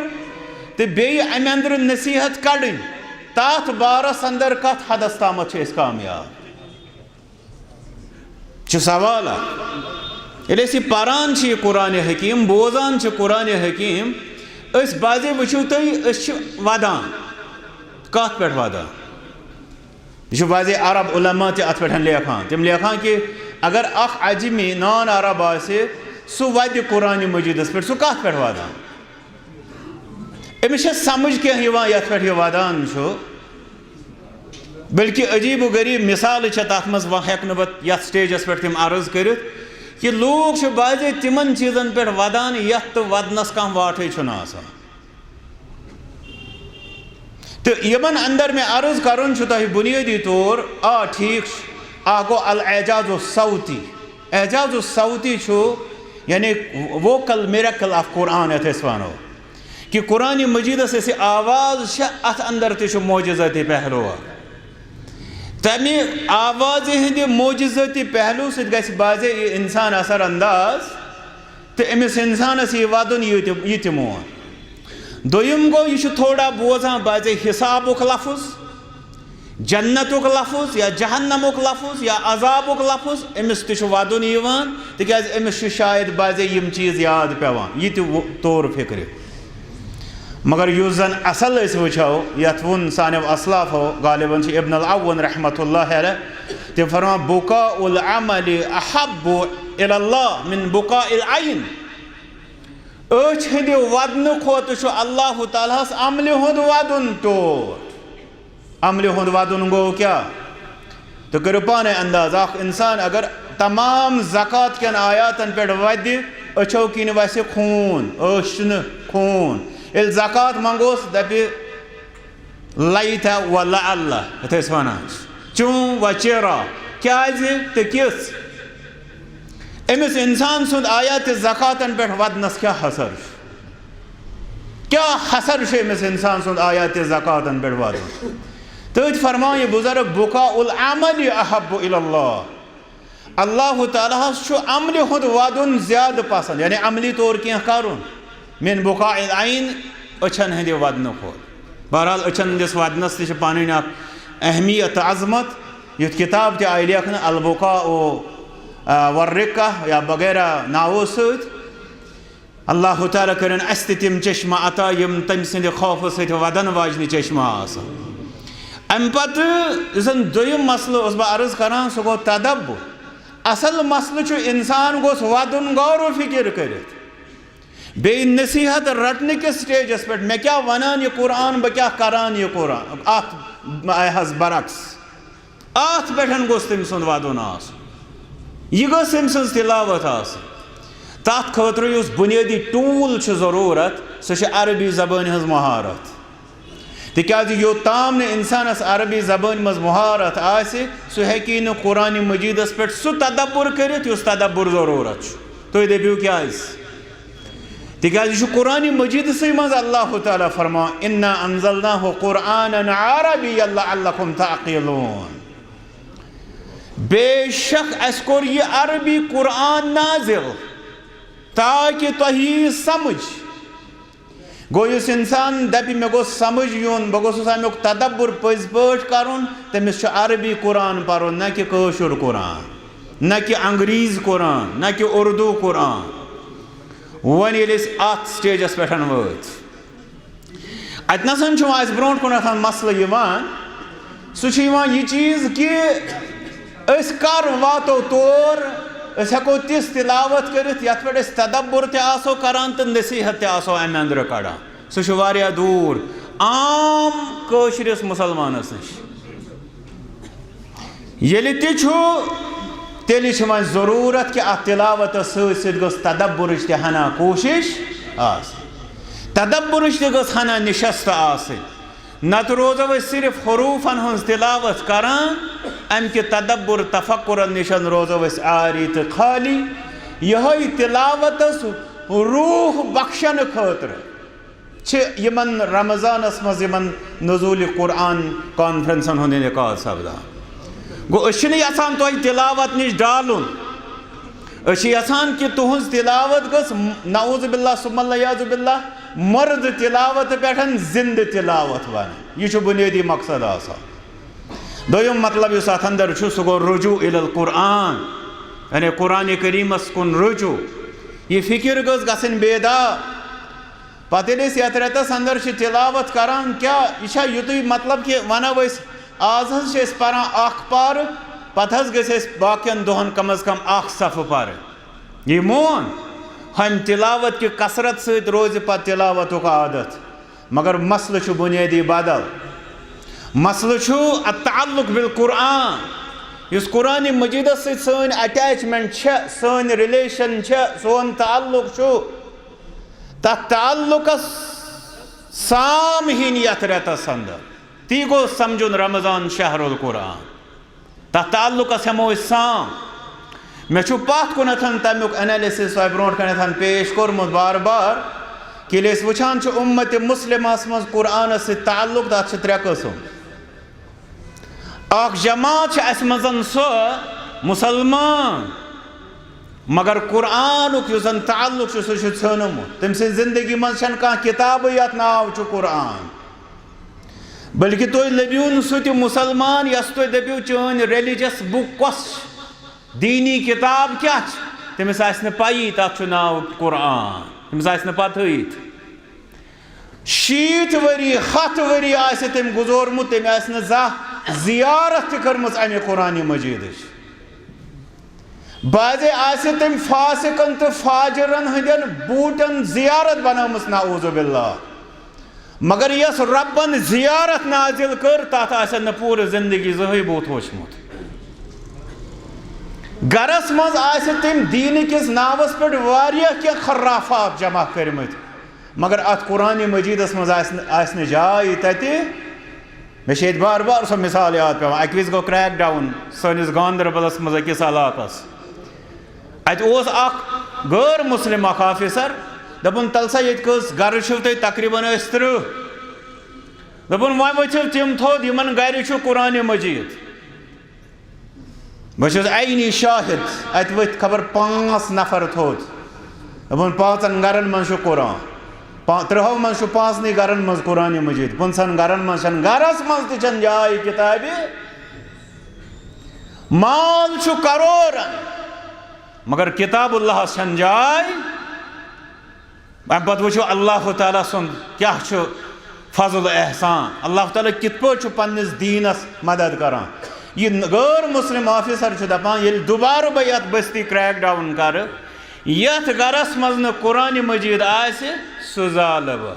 تہٕ بیٚیہِ امہِ اندرٕ نصیحت کڑٕنۍ، تتھ بارس اندر کتھ حدس تامتھ چھِ أسۍ کامیاب؟ چھُ سوال اکھ۔ ییٚلہِ أسۍ یہِ پران چھِ، یہِ قرآن حکیم، بوزان چھِ قرآن حکیم، أسۍ بعضے وٕچھِو تُہۍ، أسۍ چھِ ودان۔ کتھ پٮ۪ٹھ ودان؟ یہِ چھُ بعضے عرب علماء تہِ اتھ پٮ۪ٹھ لیکھان۔ تِم لیکھان کہِ اگر اکھ عجمی، نان عرب آسہِ، سُہ ودِ قرآن مجیدس پٮ۪ٹھ، سُہ کتھ پٮ۪ٹھ ودان؟ أمِس چھےٚ سمجھ کینٛہہ یِوان یتھ پٮ۪ٹھ یہِ ودان چھُ؟ بلکہِ عجیب و غریب مثالہٕ چھےٚ تتھ منٛز، وۄنۍ ہٮ۪کہٕ نہٕ بہٕ یتھ stageس پٮ۪ٹھ تِم عرض کٔرِتھ کہِ لوٗکھ چھِ بعضے تِمن چیٖزن پٮ۪ٹھ ودان یتھ تہٕ ودنس کانٛہہ واٹھٕے چھُنہٕ آسان۔ تہٕ یِمن اندر مےٚ عرض کرُن چھُ تۄہہِ بُنیٲدی طور، آ، ٹھیٖک چھُ، اکھ گوٚو الاعجاز الصوتی۔ اعجاز الصوتی چھُ، یعنی vocal miracle of Quran یتھ أسۍ ونو، کہِ قرآن مجیدس یۄس یہِ آواز چھےٚ، اتھ اندر تہِ چھُ معجزٲتی پہلو اکھ۔ تمہِ آوازِ ہٕنٛدِ معجزٲتی پہلو سۭتۍ گژھِ بعضے یہِ انسان اثر انداز، تہٕ أمِس انسانس یی ودُن یہِ تہِ، یہِ تہِ مون۔ دوٚیِم گوٚو، یہِ چھُ تھوڑا بوزان بعضے حسابُک لفظ، جنتُک لفظ یا جہنمُک لفظ یا عذابُک لفظ، أمِس تہِ چھُ ودُن یِوان، تِکیازِ أمِس چھُ شاید بعضے یِم چیٖز یاد پٮ۪وان، یہِ تہِ وو-، توٚر فِکرِ۔ مگر یُس زن اصل أسۍ وٕچھو، یتھ ووٚن سانیو اسلافو، غالباً چھُ ابن العون رحمتہ اللہ علیہ، تٔمۍ فرماو، "بکاء العمل احب الی اللہ من بکاء العین"۔ أچھ ہٕنٛدِ ودنہٕ کھۄتہٕ چھُ اللہ تعالیٰ ہس عملہِ ہُنٛد ودُن ٹوٹھ۔ عملہِ ہُنٛد ودُن گوٚو کیٛاہ؟ تُہۍ کٔرِو پانے انداز، اکھ انسان اگر تمام زکوٰۃ کٮ۪ن آیاتن پٮ۪ٹھ ودِ، أچھو کِنۍ وسہِ خوٗن، أچھ نہٕ خوٗن۔ ییٚلہِ زکوٰۃ منٛگوس، دپہِ، "لیت و لعل"، یتھ أسۍ ونان چھِ، "چون و چرا"۔ کیازِ تہٕ کِژھ؟ أمِس انسان سُنٛد آیاتِ زکوٰۃن پٮ۪ٹھ ودنس کیٛاہ اثر چھُ؟ کیٛاہ اثر چھُ أمِس انسان سُنٛد آیاتِ زکوٰۃن پٮ۪ٹھ ودُن؟ تٔتھۍ فرماو یہِ بُزرگ، "بکاء العمل احب الی اللہ"۔ اللہ تعالیٰ ہس چھُ عملہِ ہُنٛد ودُن زیادٕ پسند، یعنی عملی طور کینٛہہ کرُن، من بکاء العین، أچھن ہٕنٛدِ ودنہٕ کھۄتہٕ۔ بہرحال، أچھن ہٕنٛدِس ودنس تہِ چھِ پنٕنۍ اکھ اہمیت تہٕ عظمت، یُتھ کتاب تہِ آیہِ لیکھنہٕ، البکاء و، آ، والرقہ یا وغیرہ ناوو سۭتۍ۔ اللہ تعالیٰ کٔرِن اَسہِ تہِ تِم چشمہٕ عطا، یِم تٔمۍ سٕنٛدِ خوفہٕ سۭتۍ وَدَن واجنہِ چشمہٕ آسَن۔ اَمہِ پَتہٕ یُس زَن دوٚیِم مسلہٕ اوس بہٕ عرض کران، سُہ گوٚو تدبر۔ اَصٕل مسلہٕ چھُ، اِنسان گوٚژھ وَدُن غور و فِکر کٔرِتھ۔ بیٚیہِ نصیحت رَٹنہٕ کِس سٹیجَس پٮ۪ٹھ، مےٚ کیٛاہ وَنان یہِ قرآن، بہٕ کیٛاہ کران یہِ قرآن، اَتھ آیہِ حظ برعکس۔ اتھ پٮ۪ٹھ گوٚژھ تٔمۍ سُنٛد ودُن آسُن۔ یہِ گٔژھ أمۍ سٕنٛز تلاوت آسٕنۍ۔ تتھ خٲطرٕ یُس بُنیٲدی ٹوٗل چھُ ضروٗرت، سُہ چھِ عربی زبٲنۍ ہٕنٛز مہارت۔ تِکیازِ یوٚتام نہٕ انسانس عربی زبٲنۍ منٛز مہارت آسہِ، سُہ ہیٚکی نہٕ قرآن مجیدس پٮ۪ٹھ سُہ تدبر کٔرِتھ یُس تدبر ضروٗرت چھُ۔ تُہۍ دٔپِو کیازِ؟ تِکیازِ یہِ چھُ قرآن مجیدسٕے منٛز اللہ تعالیٰ فرمان، "انا انزلناہ قرآنا عربیا لعلکم تعقلون"۔ بے شک اَسہِ کوٚر یہِ عربی قرآن نازل تاکہ تۄہہِ یی سمجھ۔ گوٚو، یُس انسان دپہِ، "مےٚ گوٚژھ سمجھ یُن، بہٕ گوٚژھُس امیُک تدبر پٔزۍ پٲٹھۍ کرُن"، تٔمِس چھُ عربی قرآن پرُن، نہ کہ کٲشُر قرآن، نہ کہ انگریز قرآن، نہ کہ اردو قرآن۔ وۄنۍ ییٚلہِ أسۍ اتھ سٹیجس پٮ۪ٹھ وٲتۍ، اتہِ نسن چھُ وۄنۍ اسہِ برونٛٹھ کُنتھ مسلہٕ یِوان۔ سُہ چھُ یِوان یہِ چیٖز کہِ أسۍ کر واتو تور، أسۍ ہٮ۪کو تِژھ تلاوت کٔرِتھ یتھ پٮ۪ٹھ أسۍ تدبر تہِ آسو کران تہٕ نصیحت تہِ آسو امہِ اندرٕ کڑان۔ سُہ چھُ واریاہ دوٗر عام کٲشرِس مُسلمانس نِش۔ ییٚلہِ تہِ چھُ، تیٚلہِ چھِ وۄنۍ ضروٗرت کہِ اتھ تلاوتس سۭتۍ سۭتۍ گٔژھ تدبرٕچ تہِ ہنا کوٗشش آسٕنۍ، تدبرٕچ تہِ گٔژھ ہنا نِشست آسٕنۍ۔ نتہٕ روزو أسۍ صرف حروفن ہٕنٛز تلاوت کران، امہِ کہِ تدبر تفکرن نِش روزو أسۍ عاری تہٕ خالی۔ یِہوٚے تلاوتس روح بخشنہٕ خٲطرٕ چھِ یِمن رمضانس منٛز یِمن نزول قرآن کانفرنسن ہُنٛد انعقاد سپدان۔ گوٚو، أسۍ چھِنہٕ یژھان تۄہہِ تلاوت نِش ڈالُن۔ أسۍ چھِ یژھان کہِ تُہٕنٛز تلاوت گٔژھ، نعوذ باللہ ثم العیاذ باللہ، مردٕ تلاوت پٮ۪ٹھ زندٕ تلاوت بنٕنۍ۔ یہِ چھُ بنیٲدی مقصد آسان۔ دوٚیُم مطلب یُس اتھ اندر چھُ، سُہ گوٚو رجوع الی القرآن، یعنی قرآن کریمس کُن رجوع۔ یہِ فکر گٔژھ گژھٕنۍ بیدار۔ پتہٕ ییٚلہِ أسۍ یتھ رٮ۪تس اندر چھِ تلاوت کران، کیٛاہ یہِ چھا یُتُے مطلب کہِ ونو أسۍ، آز حظ چھِ أسۍ پران اکھ پارٕ، پتہٕ حظ گژھِ اَسہِ باقین دۄہن کم از کم اکھ صفہٕ پرٕنۍ؟ یہِ مون، ہۄمہِ تلاوت کہِ کثرت سۭتۍ روزِ پتہٕ تلاوتُک عادت۔ مگر مسلہٕ چھُ بنیٲدی بدل۔ مسلہٕ چھُ التعلق بالقرآن۔ یُس قرآن مجیدس سۭتۍ سٲنۍ اٹیچمنٹ چھےٚ، سٲنۍ ریلیشن چھےٚ، سون تعلق چھُ، تتھ تعلقس سام ہینۍ یتھ رٮ۪تس اندر۔ تی گوٚو سمجھُن رمضان شہر القرآن۔ تتھ تعلقس ہٮ۪مو أسۍ سام۔ مےٚ چھُ پتھ کُنتھ تمیُک انالیسس تۄہہِ برونٛٹھ کنتھ پیش کوٚرمُت بار بار، کہِ ییٚلہِ أسۍ وٕچھان چھِ امت مسلمس منٛز قرآنس سۭتۍ تعلق، تتھ چھِ ترٛےٚ قٕسم۔ اکھ جماعت چھِ اسہِ منٛز سۄ مسلمان، مگر قرآنُک یُس زن تعلق چھُ، سُہ چھُ ژھیوٚنمُت۔ تٔمۍ سٕنٛزِ زندگی منٛز چھنہٕ کانٛہہ کتابٕے یتھ ناو چھُ قرآن۔ بلکہ تُہۍ لٔبِو نہٕ سُہ تہِ مسلمان یَس تُہۍ دٔپِو، چٲنۍ ریلیجس بُک کۄس چھِ؟ دیٖنی کِتاب کیٛاہ چھِ؟ تٔمِس آسہِ نہٕ پَیی، تَتھ چھُ ناو قرآن۔ تٔمِس آسہِ نہٕ پَتہٕے تہِ۔ شیٖتھ ؤری، ہَتھ ؤری آسہِ تٔمۍ گُزورمُت، تٔمۍ آسہِ نہٕ زانٛہہ زیارت تہِ کٔرمٕژ اَمہِ قرآنِ مجیٖدٕچ۔ بعضے آسہِ تٔمۍ فاسقن تہٕ فاجرن ہٕنٛدٮ۪ن بوٗٹن زیارت بنٲومٕژ، نعوذ باللہ۔ مگر یۄس رۄبن زیارت نازل کٔر، تتھ آسن نہٕ پوٗرٕ زندگی زٕہٕے بُتھ وُچھمُت۔ گرس منٛز آسہِ تٔمۍ دیٖنہٕ کِس ناوس پٮ۪ٹھ واریاہ کینٛہہ خرافات جمع کٔرمٕتۍ، مگر اتھ قرآنِ مجیدس منٛز آسہِ نہٕ، آسہِ نہٕ جاے تتہِ۔ مےٚ چھِ ییٚتہِ بار بار سۄ مثال یاد پٮ۪وان۔ اکہِ وِزِ گوٚو crack down سٲنِس گاندربلس منٛز أکِس علاقس۔ اتہِ اوس اکھ غٲر مسلم اکھ آفیسر، دپان، "تل سا، ییٚتہِ کٔژ گرٕ چھِو تُہۍ؟" تقریباً ٲسۍ ترٕٛہ۔ دپان، "وۄنۍ ؤتھِو تِم تھوٚد، یِمن گرِ چھُ قرآنِ مجیٖد۔" بہٕ چھُس عینی شاہد، اتہِ ؤتھۍ خبر پانٛژھ نفر تھوٚد۔ دپان، "پانٛژن گرن منٛز چھُ قرآن، پا-، ترٕٛہو منٛز چھُ پانٛژنٕے گرن منٛز قرآنِ مجیٖد، پٕنٛژٕہن گرن منٛز چھنہٕ، گرس منٛز تہِ چھنہٕ جاے کتابہِ۔" مال چھُ کرورن، مگر کتاب اللہس چھنہٕ جاے۔ امہِ پتہٕ وٕچھو اللہ تعالیٰ سُنٛد کیٛاہ چھُ فضل احسان، اللہ تعالیٰ کِتھ پٲٹھۍ چھُ پننِس دیٖنس مدد کران۔ یہِ غٲر مسلم آفیسر چھُ دپان، ییٚلہِ دوبارٕ بہٕ یتھ بستی crack down کرٕ، یتھ گرس منٛز نہٕ قرآنِ مجیٖد آسہِ، سُہ زالہٕ بہٕ۔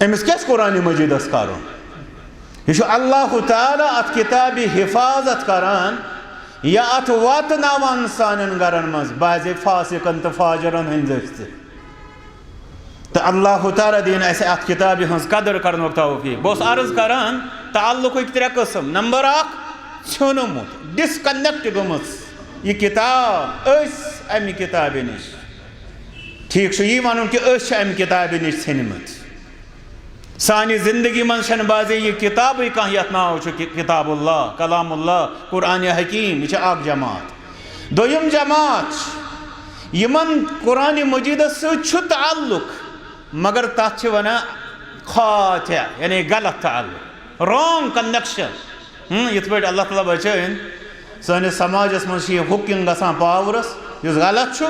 أمِس کیٛاہ چھُ قرآنِ مجیٖدس کرُن؟ یہِ چھُ اللہ تعالیٰ اتھ کتابہِ حفاظت کران یا اتھ واتناوان سانٮ۪ن گرن منٛز بعضے فاسقن تہٕ فاجرن ہٕنٛدۍ دٔسۍ تہِ۔ تہٕ اللہ تعالیٰ دِیِن اسہِ اتھ کتابہِ ہٕنٛز قدر کرنُک توفیق۔ بہٕ اوسُس عرض کران، تعلقٕکۍ ترٛےٚ قٕسم۔ نمبر اکھ، ژھیوٚنمُت، disconnect گٔمٕژ یہِ کتاب، أسۍ امہِ کتابہِ نِش۔ ٹھیک چھُ یی ونُن کہِ أسۍ چھِ امہِ کتابہِ نِش ژھیٚنمٕتۍ۔ سانہِ زندگی منٛز چھنہٕ بعضے یہِ کتابٕے کانٛہہ یتھ ناو چھُ کہ-، کتاب اللہ، کلام اللہ، قرآن حکیم، یہِ چھِ اکھ جماعت۔ دوٚیِم جماعت چھِ، یِمن قرآن مجیدس سۭتۍ چھُ تعلق، مگر تتھ چھِ ونان خاطئہ، یعنی غلط تعلق، wrong connection۔ ہم، یِتھ پٲٹھۍ اللہ تعالیٰ بچٲیِن سٲنِس سماجس منٛز چھِ یہِ hooking گژھان پاورس، یُس غلط چھُ۔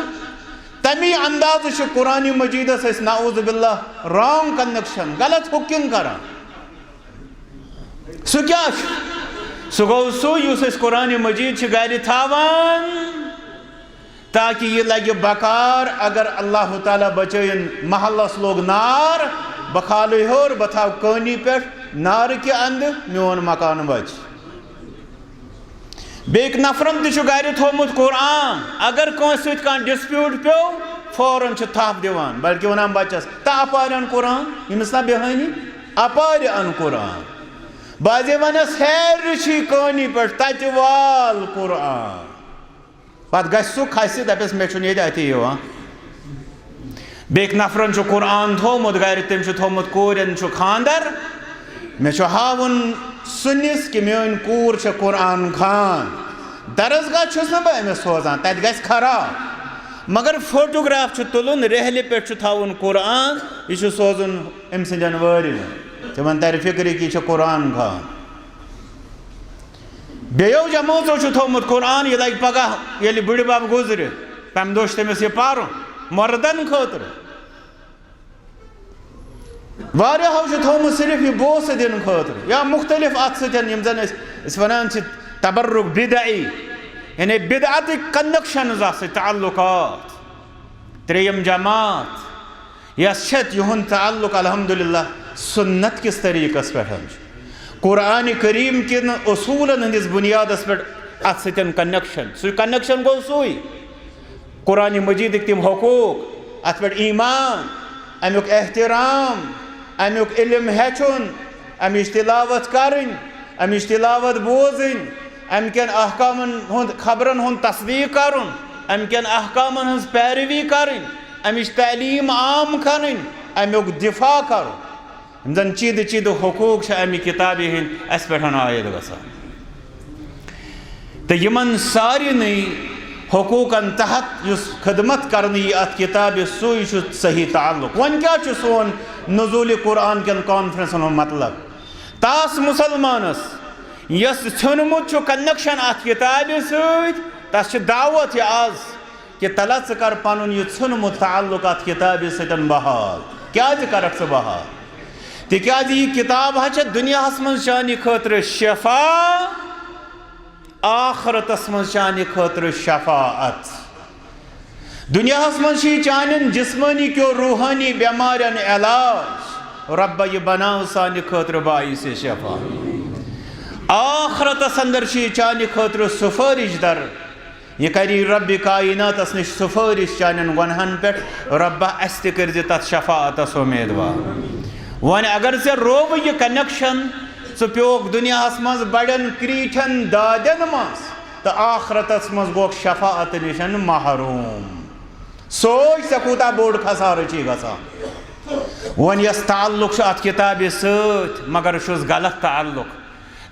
تمی اندازٕ چھُ قرآن مجیدس أسۍ نعوذ باللہ wrong connection، غلط hooking کران۔ سُہ کیٛاہ چھُ؟ سُہ گوٚو سُہ یُس أسۍ قرآن مجید چھِ گرِ تھاوان، تاکہ یہِ لگہِ بکار۔ اگر اللہ تعالیٰ بچٲیِن، محلس لوٚگ نار، بہٕ کھالہٕ ہیوٚر، بہٕ تھاوٕ کٲنی پٮ۪ٹھ نارٕ کہِ اندٕ، میون مکان بچہِ۔ بیٚیہِ نفرن تہِ چھُ گرِ تھوٚومُت قرآن، اگر کٲنٛسہِ سۭتۍ کانٛہہ dispute پیوٚو، فوراً چھُ تھپھ دِوان، بلکہِ ونان بچس، "تہٕ اپارِ ان قرآن، ییٚمِس نا بیہٲنی، اپارِ ان قرآن۔" بعضے ونس، "ہیرِ چھُے کٲنی پٮ۪ٹھ، تتہِ وال قرآن۔" پتہٕ گژھِ سُہ کھسہِ، دپٮ۪س، "مےٚ چھُنہٕ ییٚتہِ اَتھِ یِوان۔" بیٚکۍ نفرن چھُ قرآن تھوٚومُت گرِ، تٔمۍ چھُ تھوٚومُت کورٮ۪ن چھُ خانٛدر۔ مےٚ چھُ ہاوُن سُنِس کہِ میٲنۍ کوٗر چھےٚ قرآن خان۔ درسگاہ چھُس نہٕ بہٕ أمِس سوزان، تَتہِ گژھِ خراب۔ مگر فوٹوگراف چھُ تُلُن، رحلہِ پٮ۪ٹھ چھُ تھاوُن قرآن، یہِ چھُ سوزُن أمۍ سٕنٛدٮ۪ن وٲرِوَن۔ تِمن ترِ فِکرِ کہِ یہِ چھےٚ قرآن خان۔ بیٚیو جمٲژو چھُ تھوٚومُت قرآن، یہِ لگہِ پگاہ ییٚلہِ بٕڈِ بب گُزرِ، تَمہِ دۄہ چھُ تٔمِس یہِ پَرُن مردن خٲطرٕ۔ واریاہو چھُ تھوٚومُت صرف یہِ بوسہٕ دِنہٕ خٲطرٕ یا مُختٔلِف اَتھ سۭتۍ، یِم زَن أسۍ، أسۍ وَنان چھِ تبرک بدعی، یعنی بدعتٕکۍ کنیکشنز اَتھ سۭتۍ، تعلقات۔ ترٛیٚیِم جماعت یۄس چھِ، یِہُنٛد تعلق الحمدللہ سُنت کِس طریٖقس پٮ۪ٹھ چھُ، قرآن کریم کٮ۪ن اصوٗلن ہٕنٛدِس بُنیادس پٮ۪ٹھ اَتھ سۭتۍ کنیکشن۔ سُہ کنیکشن گوٚو سُے، قرآن مجیدٕکۍ تِم حقوٗق، اَتھ پٮ۪ٹھ ایمان، اَمیُک احترام، اَمیُک علم ہیٚچھُن، اَمِچ تلاوت کَرٕنۍ، اَمِچ تلاوت بوزٕنۍ، اَمہِ کٮ۪ن احکامن ہُنٛد، خبرن ہُنٛد تصدیٖق کَرُن، اَمہِ کٮ۪ن احکامن ہٕنٛز پیروی کَرٕنۍ، اَمِچ تعلیٖم عام کَرٕنۍ، اَمیُک دِفاع کَرُن۔ یِم زَن چیٖدٕ چیٖدٕ حقوٗق چھِ اَمہِ کِتابہِ ہٕنٛدۍ اَسہِ پٮ۪ٹھ عٲید گژھان۔ تہٕ یِمن سارنٕے حقوٗقن تحت یُس خدمت کرنہٕ یی اَتھ کِتابہِ، سُے چھُ صحیح تعلق۔ وۄنۍ کیٛاہ چھُ سون نزول قرآن کٮ۪ن کانفرنسن ہُنٛد مطلب؟ تس مسلمانس یس ژھیوٚنمُت چھُ کنیکشن اَتھ کِتابہِ سۭتۍ، تس چھِ دعوت یہِ آز کہِ تلہ ژٕ کر پنُن یہِ ژھیوٚنمُت تعلق اَتھ کِتابہِ سۭتۍ بحال۔ کیٛازِ کرکھ ژٕ بحال؟ تِکیٛازِ یہِ کِتاب حظ چھےٚ دُنیاہس منٛز چانہِ خٲطرٕ شفا، آخرتس منٛز چانہِ خٲطرٕ شفاعت۔ دُنیاہس منٛز چھُ یہِ چانٮ۪ن جسمٲنی کیو روحٲنی بٮ۪مارٮ۪ن علاج۔ رۄبہ، یہِ بناو سانہِ خٲطرٕ باعث شفا۔ آخرتس اندر چھُ یہِ چانہِ خٲطرٕ سفٲرِش در۔ یہِ کَرِ رۄبِ کائناتَس نِش سُفٲرِش چانٮ۪ن گۄنہَن پٮ۪ٹھ، رۄبہ، اَسہِ تہِ کٔرۍ زِ تَتھ شفاعتَس اُمیدوار۔ وۄنۍ اگر ژےٚ روو یہِ کنیکشن، ژٕ پیوکھ دُنیاہَس منٛز بڑٮ۪ن کریٖٹھٮ۪ن دادٮ۪ن منٛز تہٕ آخرتَس منٛز گوکھ شفاعت نِش محروم۔ سوچ، ژےٚ کوٗتاہ بوٚڑ خسارٕ چھُے گژھان۔ وۄنۍ یَس تعلق چھُ اَتھ کِتابہِ سۭتۍ، مگر چھُس غلط تعلق۔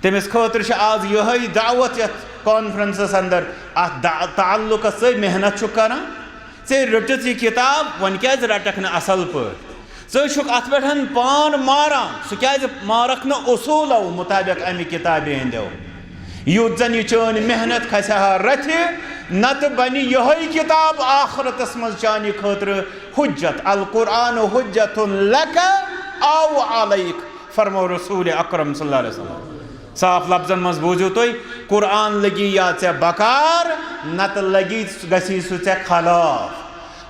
تٔمِس خٲطرٕ چھِ آز یِہوٚے دعوت یَتھ کانفرنسَس اندر، اَتھ دع-، تعلقَس سۭتۍ محنت چھُکھ کران۔ ژےٚ رٔٹٕتھ یہِ کِتاب، وۄنۍ کیٛازِ رَٹَکھ نہٕ اَصٕل پٲٹھۍ؟ ژٕ چھُکھ اَتھ پٮ۪ٹھ پان ماران، سُہ کیٛازِ مارَکھ نہٕ اصوٗلو مُطابق اَمہِ کِتابہِ ہٕنٛدیو؟ یُتھ زَن یہِ چٲنۍ محنت کھسہِ ہا رَتھِ، نَتہٕ بَنہِ یِہوٚے کِتاب آخرتَس منٛز چانہِ خٲطرٕ حجت، القرآن حجت لک او علیک۔ فرمو رسول اکرم صلی اللہ علیہ وسلم۔ صاف لفظن منٛز بوٗزِو تُہۍ، قرآن لگی یا ژےٚ بکار، نتہٕ لگی، گژھی سُہ ژےٚ خلاف۔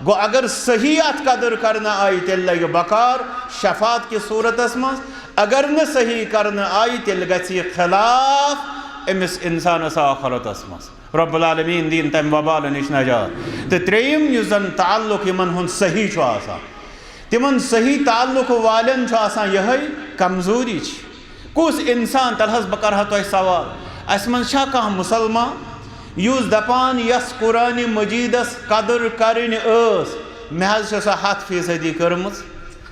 گوٚو، اگر صحیح اتھ قدر کرنہٕ آیہِ، تیٚلہِ لگہِ بکار شفاعت کِس صورتس منٛز۔ اگر نہٕ صحیح کرنہٕ آیہِ، تیٚلہِ گژھِ یہِ خلاف أمِس انسانس آخرتس منٛز۔ رب العالمین دِیِن تَمہِ وبالہٕ نِش نجات۔ تہٕ ترٛیٚیِم، یُس زَن تعلق یِمَن ہُنٛد صحیح چھُ آسان، تِمَن صحیح تعلق والٮ۪ن چھُ آسان یِہوٚے کمزوری چھِ۔ کُس اِنسان، تَلہٕ حظ بہٕ کَرٕ ہا تۄہہِ سوال، اَسہِ منٛز چھا کانٛہہ مُسلمان یُس دَپان، یَس قرآنِ مجیٖدَس قدٕر کَرٕنۍ ٲس، مےٚ حظ چھےٚ سۄ ہَتھ فیٖصدی کٔرمٕژ؟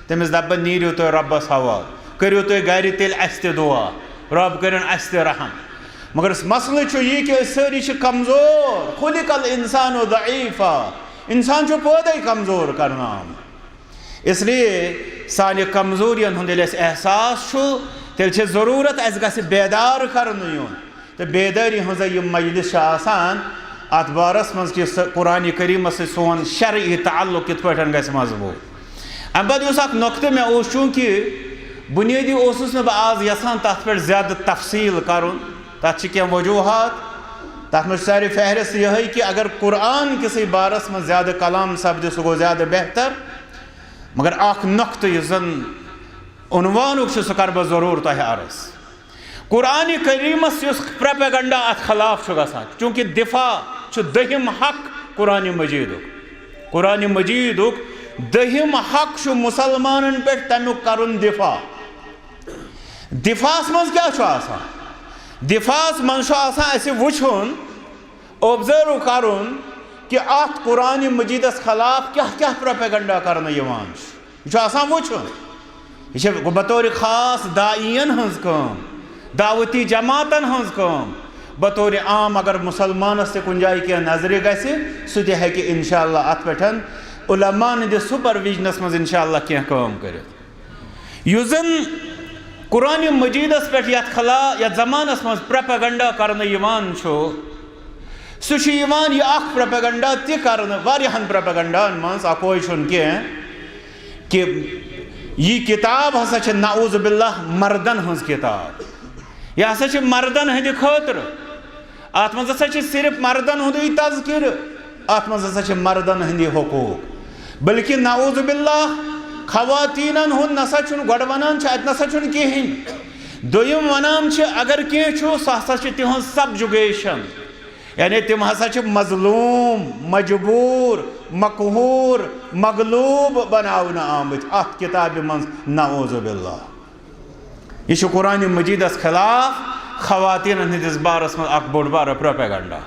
تٔمِس دَپہٕ بہٕ، نیٖرِو تُہۍ رۄبَس حوالہٕ، کٔرِو تُہۍ گَرِ تیٚلہِ اَسہِ تہِ دُعا، رۄب کٔرِن اَسہِ تہِ رحم۔ مگر مسئلہٕ چھُ یہِ کہِ أسۍ سٲری چھِ کمزور۔ خلق الانسان ضعیفا۔ انسان چھُ پٲدَے کمزور کرنہٕ آمُت۔ اس لیے سانہِ کمزوریَن ہُنٛد ییٚلہِ اَسہِ احساس چھُ، تیٚلہِ چھِ ضروٗرت اَسہِ گژھِ بیدار کرنہٕ یُن۔ تہٕ بیدٲری ہٕنٛزے یِم مجلس چھِ آسان، اَتھ بارس منٛز کہِ سُہ قرآنِ کریٖمس سۭتۍ سون شرعی تعلق کِتھ پٲٹھۍ گژھِ مضبوٗط۔ اَمہِ پتہٕ یُس اکھ نۄقطہٕ مےٚ اوس، چوٗنٛکہِ بُنیٲدی اوسُس نہٕ بہٕ آز یژھان تَتھ پٮ۪ٹھ زیادٕ تفصیٖل کرُن، تَتھ چھِ کینٛہہ وجوٗہات۔ تَتھ منٛز چھِ سارے فہرست یِہوٚے کہِ اگر قرآن کِسٕے بارس منٛز زیادٕ کلام سپدِ، سُہ گوٚو زیادٕ بہتر۔ مگر اکھ نۄقطہٕ یُس زن عنوانُک چھُ، سُہ کرٕ بہٕ ضروٗر تۄہہِ عرض۔ قرآنِ کریٖمس یُس پروپیگنڈا اَتھ خلاف چھُ گژھان، چوٗنٛکہِ دفاع چھُ دٔہِم حق قرآنِ مجیٖدُک۔ قرآنِ مجیٖدُک دٔہِم حق چھُ مُسلمانن پٮ۪ٹھ تَمیُک کرُن دفاع۔ دفاعس منٛز کیٛاہ چھُ آسان؟ دفاعس منٛز چھُ آسان اَسہِ وٕچھُن، آبزرو کرُن کہ اتھ قرآن مجیدس خلاف کیاہ کیاہ پروپیگنڈا کرنہٕ یِوان چھُ۔ یہِ چھُ آسان وٕچھُن۔ یہِ چھِ بطور خاص داعین ہٕنٛز کٲم، دعوتی جماعتن ہٕنٛز کٲم۔ بطور عام اگر مسلمانس تہِ کُنہِ جایہِ کینٛہہ نظرِ گژھِ، سُہ تہِ ہیٚکہِ انشاءاللہ اتھ پٮ۪ٹھ علماءن ہٕنٛدِس سپرویژنس منٛز انشاءاللہ کینٛہہ کٲم کٔرِتھ۔ یُس زن قرآن مجیدس پٮ۪ٹھ یتھ خلا-، یتھ زمانس منٛز پروپیگنڈا کرنہٕ یِوان چھُ، سُہ چھُ یِوان یہِ اکھ پروپیگنڈا تہِ کرنہٕ، واریاہن پروپیگنڈاہن منٛز، اکوے چھُنہٕ کینٛہہ، کہ یہِ کتاب ہسا چھِ نعوذ باللہ مردن ہٕنٛز کتاب۔ یہِ ہسا چھِ مردن ہٕنٛدِ خٲطرٕ۔ اتھ منٛز ہسا چھِ صرف مردن ہُنٛدُے تذکرٕ، اتھ منٛز ہسا چھِ مردن ہٕنٛدی حقوق۔ بلکہ نعوذ باللہ خواتینن ہُنٛد نسا چھُنہٕ، گۄڈٕ ونان چھِ، اتہِ نسا چھُنہٕ کہیٖنۍ۔ دوٚیِم ونان چھِ، اگر کینٛہہ چھُ، سُہ ہسا چھِ تِہنٛز سبجوگیشن۔ یعنی تِم ہسا چھِ مظلوم، مجبور، مقہور، مغلوب بناونہٕ آمٕتۍ اتھ کتابہِ منٛز، نعوذ باللہ۔ یہِ چھُ قرآن مجیدس خلاف خواتینن ہٕنٛدِس بارس منٛز اکھ بوٚڑ بارٕ پروپیگنڈا۔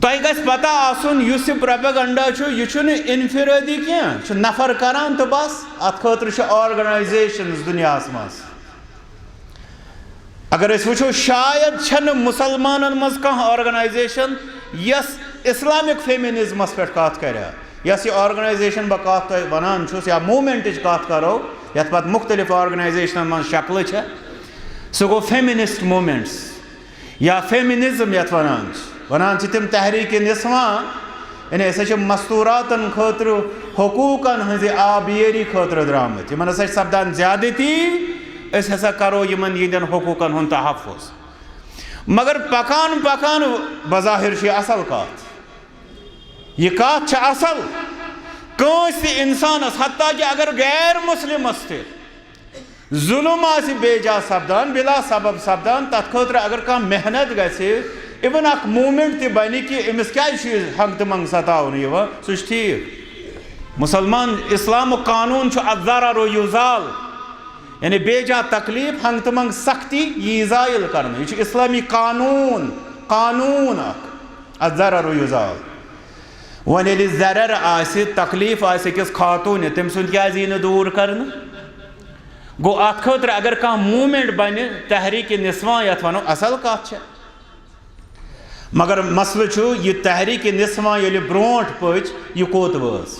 تۄہہِ گژھِ پتہ آسُن، یُس یہِ پروپیگنڈا چھُ، یہِ چھُنہٕ انفرادی کینٛہہ، یہِ چھُ نفر کران تہٕ بس۔ اتھ خٲطرٕ چھِ آرگنایزیشنز دُنیاہس منٛز۔ اگر أسۍ وٕچھو، شاید چھنہٕ مسلمانن منٛز کانٛہہ آرگنایزیشن یۄس اسلامک فیمینزمس پٮ۪ٹھ کتھ کرِ۔ یۄس یہِ آرگنایزیشن بہٕ کتھ تۄہہِ ونان چھُس یا موومینٹٕچ کتھ کرو، یتھ پتہٕ مختلف آرگنایزیشنن منٛز شکلہٕ چھےٚ، سُہ گوٚو فیمینسٹ موومینٹس یا فیمینزم یتھ ونان چھِ۔ ونان چھِ تِم تحریک نسواں، یعنی أسۍ چھِ مستوراتن خٲطرٕ حقوقن ہٕنٛزِ آبیٲری خٲطرٕ درٛامٕتۍ۔ یِمن ہسا چھِ سپدان زیادتی، أسۍ ہسا کرو یِمن یِہنٛدٮ۪ن حقوقن ہُنٛد تحفظ۔ مگر پکان پکان بظاہر چھِ یہِ اصل کتھ۔ یہِ کتھ چھِ اصل۔ کٲنٛسہِ تہِ انسانس، حتیٰ کہ اگر غیر مسلمس تہِ ظلم آسہِ بے جا سپدان، بلا سبب سپدان، تتھ خٲطرٕ اگر کانٛہہ محنت گژھِ، even اکھ موومینٹ تہِ بنہِ کہ أمِس کیازِ چھُ یہِ ہنٛگہٕ تہٕ منٛگہٕ ستاونہٕ یِوان، سُہ چھُ ٹھیٖک۔ مسلمان اسلامُک قانون چھُ الضرر یزال، یعنی بے جا تکلیف، ہنٛگہٕ تہٕ منٛگہٕ سختی، یہِ یی زٲیِل کرنہٕ۔ یہِ چھُ اسلامی قانون، قانون اکھ، الضرر یزال۔ وۄنۍ ییٚلہِ ضرر آسہِ، تکلیف آسہِ أکِس خاتوٗنہِ، تٔمۍ سُنٛد کیازِ یی نہٕ دوٗر کرنہٕ؟ گوٚو، اتھ خٲطرٕ اگر کانٛہہ موومینٹ بنہِ، تحریک نسواں یتھ ونو، اصل کتھ چھےٚ۔ مگر مسلہٕ چھُ، یہِ تحریک نسواں ییٚلہِ برونٛٹھ پٔچ، یہِ کوٚت وٲژ؟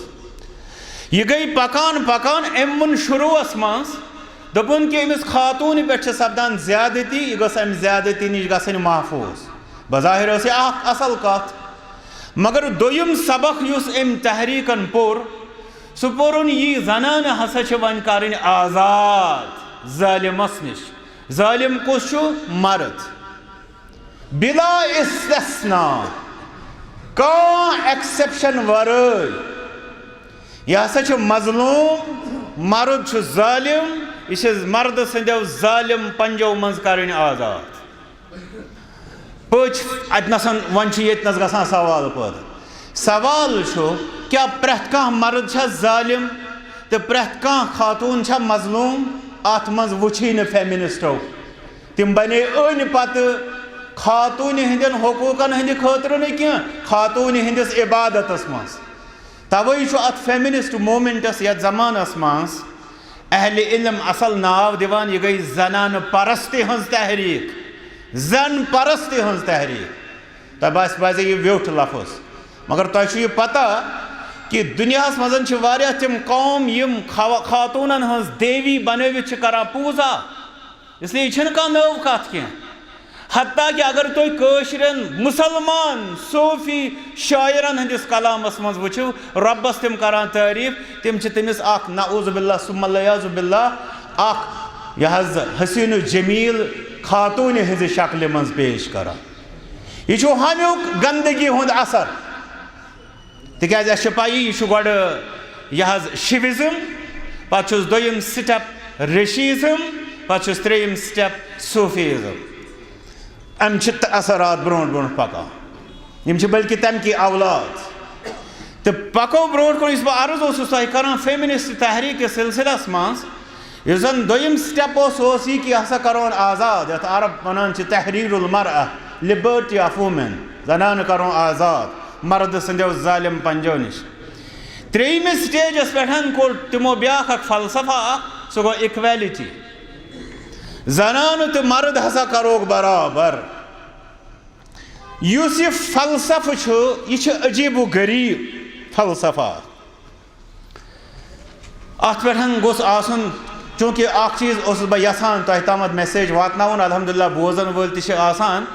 یہِ گٔے پکان پکان، أمۍ ووٚن شروعس منٛز، دوٚپُن کہ أمِس خاتوٗنہِ پٮ۪ٹھ چھِ سپدان زیادتی، یہِ گٔژھ امہِ زیادتی نِش گژھٕنۍ محفوٗظ۔ بظاہر ٲس یہِ اکھ اصل کتھ، مگر دوٚیِم سبق یُس أمۍ تحریکن پوٚر، سُہ پوٚرُن، یہِ زنانہٕ ہسا چھِ وۄنۍ کرٕنۍ آزاد ظٲلمس نِش۔ ظٲلم کُس چھُ؟ مرد۔ بلا استثناء، کانٛہہ ایکسپشن ورٲے۔ یہِ ہسا چھُ مظلوم، مرد چھُ ظٲلم، یہِ چھِ مردٕ سٕنٛدیو ظٲلم پنجو منٛز کرٕنۍ آزاد۔ پٔچ اتہِ نسن، وۄنۍ چھُ ییٚتہِ نس گژھان سوال پٲدٕ۔ سوال چھُ، کیٛاہ پرٛٮ۪تھ کانٛہہ مرد چھا ظٲلم تہٕ پرٛٮ۪تھ کانٛہہ خاتوٗن چھا مظلوم؟ اتھ منٛز وُچھٕے نہٕ فیمنسٹو۔ تِم بنے أنۍ پتہٕ خاتوٗنہِ ہٕنٛدٮ۪ن حقوٗقن ہٕنٛدِ خٲطرٕ نہٕ کینٛہہ، خاتوٗنہِ ہٕنٛدِس عبادتس منٛز۔ توے چھُ اتھ فیمنسٹ موومنٹس یتھ زمانس منٛز اہل علم اصل ناو دِوان، یہِ گٔے زنانہٕ پرستی ہٕنٛز تحریک، زن پرستی ہٕنٛز تحریک۔ تۄہہِ باسہِ، باسہِ یہِ ویوٚٹھ لفظ، مگر تۄہہِ چھُ یہِ پتہ کہِ دُنیاہس منٛز چھِ واریاہ تِم قوم یِم خوا-، خاتوٗنن ہٕنٛز دیوی بنٲوِتھ چھِ کران پوٗزا۔ اس لیے یہِ چھَنہٕ کانٛہہ نٔو کتھ کینٛہہ۔ حتیٰ کہ اگر تُہۍ کٲشرٮ۪ن مسلمان صوفی شاعرن ہٕنٛدِس کلامس منٛز وٕچھِو، رۄبس تِم کران تعریف، تِم چھِ تٔمِس اکھ، نعوذ باللہ ثم العیاذ باللہ، اکھ یہِ حظ حسین و جمیل خاتوٗنہِ ہٕنٛزِ شکلہِ منٛز پیش کران۔ یہِ چھُ ہمیُک گندگی ہُنٛد اثر۔ تِکیٛازِ اَسہِ چھِ پَیی، یہِ چھُ گۄڈٕ یہِ حظ شِوِزم، پَتہٕ چھُس دوٚیِم سٹیپ ریشیزم، پَتہٕ چھُس ترٛیٚیِم سٹیپ صوفیزم۔ اَمہِ چھِ تہٕ اثرات برونٛٹھ برونٛٹھ پَکان۔ یِم چھِ بلکہِ تَمہِ کی اولاد۔ تہٕ پَکو برونٛٹھ کُن، یُس بہٕ عرض اوسُس تۄہہِ کران، فیمنسٹ تحریک کِس سلسلس منٛز یُس زن دوٚیِم سٹیپ اوس، سُہ اوس یہِ کہِ یہِ ہسا کرون آزاد، یتھ عرب ونان چھِ تحریر المرأة، liberty of women، زنانہٕ کرون آزاد۔ مرد سٕنٛدیو ظٲلِم پنجو نِش۔ ترٛیٚیِمِس سٹیجَس پٮ۪ٹھ کوٚر تِمو بیٛاکھ اکھ فلسفہ اکھ، سُہ گوٚو equality۔ زنانہٕ تہٕ مرد ہسا کروکھ برابر۔ یُس یہِ فلسفہٕ چھُ، یہِ چھُ عجیب و غریب فلسفہ اکھ۔ اتھ پٮ۪ٹھ گوٚژھ آسُن، چونکہ اکھ چیٖز اوسُس بہٕ یژھان تۄہہِ تامَتھ message واتناوُن، الحمدللہ بوزن وٲلۍ تہِ چھِ آسان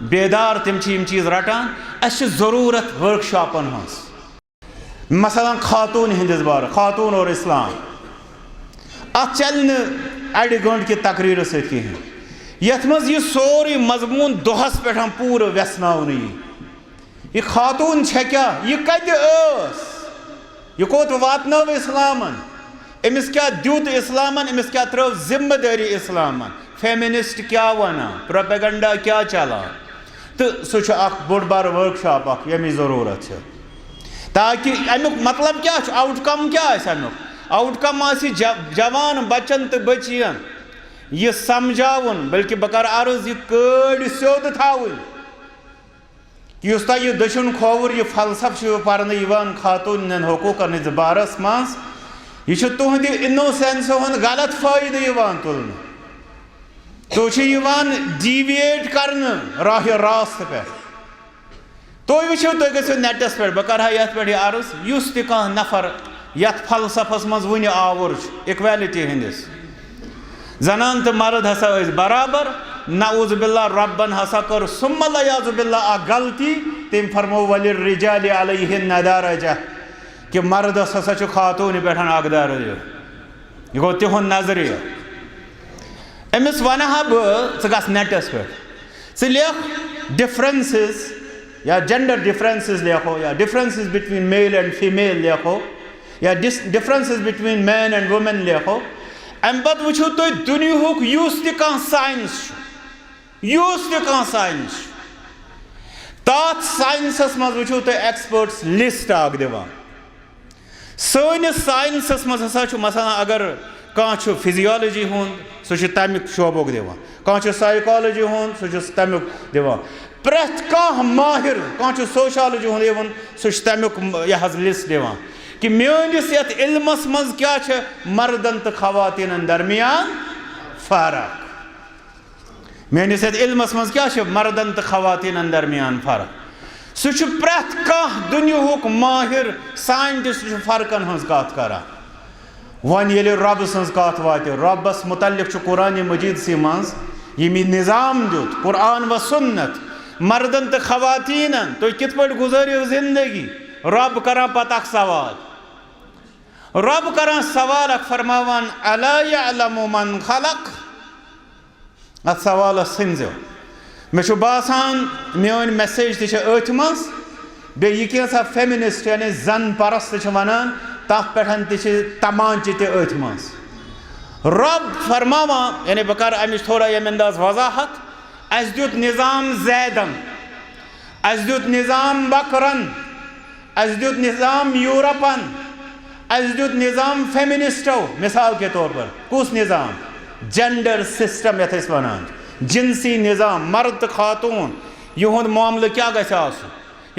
بیدار، تِم چھِ یِم چیٖز رٹان۔ اسہِ چھِ ضروٗرت ورکشاپن ہٕنٛز، مثلاً خاتون ہٕنٛدِس بارس، خاتون اور اسلام۔ اتھ چلہِ نہٕ اڑِ گٲنٛٹہٕ کہِ تقریرٕ سۭتۍ کِہیٖنۍ، یتھ منٛز یہِ سورُے مضموٗن دۄہس پٮ۪ٹھ پوٗرٕ وٮ۪ژھناونہٕ یی۔ یہِ خاتون چھےٚ کیٛاہ؟ یہِ کتہِ ٲس؟ یہِ کوٚت واتنٲو اسلامن؟ أمِس کیٛاہ دیُت اسلامن؟ أمِس کیٛاہ ترٲو ذمہٕ دٲری اسلامن؟ فیمنسٹ کیٛاہ ونان؟ پروپیگنڈا کیٛاہ چلان؟ تہٕ سُہ چھُ اکھ بوٚڑ بار ورکشاپ اکھ، ییٚمِچ ضروٗرت چھِ، تاکہِ امیُک مطلب کیٛاہ چھُ؟ آوُٹ کم کیٛاہ آسہِ امیُک؟ آوُٹ کم آسہِ جا-، جوان بچن تہٕ بچین یہِ سمجھاوُن، بلکہِ بہٕ کرٕ عرض، یہِ کٲڑۍ سیوٚد تھاوٕنۍ۔ یُس تۄہہِ یہِ دٔچھُن کھووُر، یہِ فلسفہٕ چھُ پرنہٕ یِوان خاتوٗنٮ۪ن حقوٗقن ہٕنٛدِس بارس منٛز، یہِ چھُ تُہنٛدِ انوسینسہٕ ہُنٛد غلط فٲیدٕ یِوان تُلنہٕ۔ تُہۍ چھِو یِوان deviate کرنہٕ راہِ راست پٮ۪ٹھ۔ تُہۍ وٕچھِو، تُہۍ گٔژھِو نیٹس پٮ۪ٹھ، بہٕ کرٕ ہا یتھ پٮ۪ٹھ یہِ عرض، یُس تہِ کانٛہہ نفر یتھ فلسفس منٛز وُنہِ آوُر چھُ، equality ہٕنٛدِس، زنان تہٕ مرد ہسا ٲسۍ برابر۔ نعوذ باللہ، ربن ہسا کٔر ثم العیاذ باللہ اکھ غلطی۔ تٔمۍ فرموو، "وللرجال علیہن درجہ"، کہ مردس ہسا چھُ خاتوٗنہِ پٮ۪ٹھ اکھ درجہ۔ یہِ گوٚو تِہُنٛد نظریہ۔ أمِس ونہٕ ہا بہٕ، ژٕ گژھ نیٹس پٮ۪ٹھ، ژٕ لیکھ differences یا gender differences لیکھو، یا differences between male and female لیکھو، یا dis-، differences between men and women لیکھو۔ امہِ پتہٕ وٕچھِو تُہۍ دُنیاہُک یُس تہِ کانٛہہ ساینس چھُ، یُس تہِ کانٛہہ ساینس چھُ، تتھ ساینسس منٛز وٕچھِو تُہۍ experts list اکھ دِوان۔ سٲنِس ساینسس منٛز ہسا چھُ، مثلاً، اگر کانٛہہ چھُ فزیالجی ہُنٛد، سُہ چھُ تمیُک شعبُک دِوان۔ کانٛہہ چھُ سایکالجی ہُنٛد، سُہ چھُ تمیُک دِوان۔ پرٛٮ۪تھ کانٛہہ ماہر، کانٛہہ چھُ سوشالجی ہُنٛد even، سُہ چھُ تمیُک، م-، یہِ حظ list دِوان کہ میٲنِس یتھ علمس منٛز کیٛاہ چھِ مردن تہٕ خواتینن درمیان فرق۔ میٲنِس یتھ علمس منٛز کیٛاہ چھِ مردن تہٕ خواتینن درمیان فرق؟ سُہ چھُ پرٛٮ۪تھ کانٛہہ دُنیاہُک ماہر ساینٹسٹ چھُ فرقن ہٕنٛز کتھ کران۔ وۄنۍ ییٚلہِ رۄبہٕ سٕنٛز کتھ واتہِ، رۄبس متعلق چھُ قرآن مجیدسٕے منٛز ییٚمۍ یہِ نظام دیُت، قرآن و سنت، مردن تہٕ خواتینن تُہۍ کِتھ پٲٹھۍ گُزٲرِو زندگی، رۄب کران پتہٕ اکھ سوال۔ رۄب کران سوال اکھ، فرماوان، "الا یعلم من خلق؟" اتھ سوالس سنزو۔ مےٚ چھُ باسان، میٲنۍ message تہِ چھِ أتھۍ منٛز۔ بیٚیہِ یہِ کینٛژھا feminist، یعنی زن پرست چھِ ونان، تتھ پٮ۪ٹھ تہِ چھِ تمانچہِ تہِ أتھۍ منٛز۔ رۄب فرماوان، یعنی بہٕ کرٕ امِچ تھوڑا ییٚمہِ انداز وضاحت۔ اسہِ دیُت نظام زیدن، اسہِ دیُت نظام بکرن، اسہِ دیُت نظام یورپن، اسہِ دیُت نظام فیمنسٹو۔ مثال کے طور پر، کُس نظام؟ Gender system یتھ أسۍ ونان، جنسی نظام، مرد تہٕ خاتون، یِہُنٛد معاملہٕ کیٛاہ گژھِ آسُن،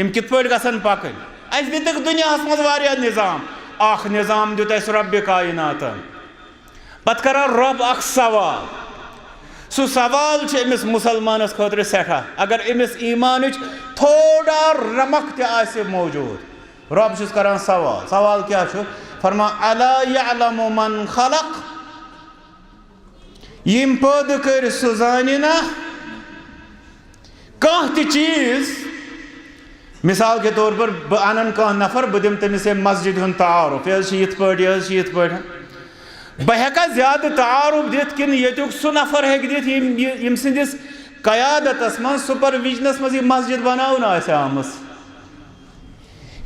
یِم کِتھ پٲٹھۍ گژھن پکٕنۍ۔ اسہِ دِتکھ دُنیاہس منٛز واریاہ نظام، اکھ نظام دیُت اسہِ رۄبِ کایناتن۔ پتہٕ کران رۄب اکھ سوال۔ سُہ سوال چھُ أمِس مُسلمانس خٲطرٕ سٮ۪ٹھاہ۔ اگر أمِس ایٖمانٕچ تھوڑا رمق تہِ آسہِ موجود، رۄب چھُس کران سوال۔ سوال کیٛاہ چھُ؟ فرمان، "الا یعلم من خلق؟" یِم پٲدٕ کٔرۍ سُہ زانہِ نا؟ کانٛہہ تہِ چیٖز، مثال کے طور پر، بہٕ انن کانٛہہ نفر، بہٕ دِمہٕ تٔمِس ہے مسجد ہُنٛد تعارُف، یہِ حظ چھِ یِتھ پٲٹھۍ، یہِ حظ چھِ یِتھ پٲٹھۍ۔ بہٕ ہٮ۪کا زیادٕ تعارُف دِتھ کِنہٕ ییٚتیُک سُہ نفر ہیٚکہِ دِتھ، ییٚمۍ یہِ، ییٚمۍ سٕنٛدِس قیادتس منٛز، سپروِجنس منٛز یہِ مسجد بناونہٕ آسہِ آمٕژ؟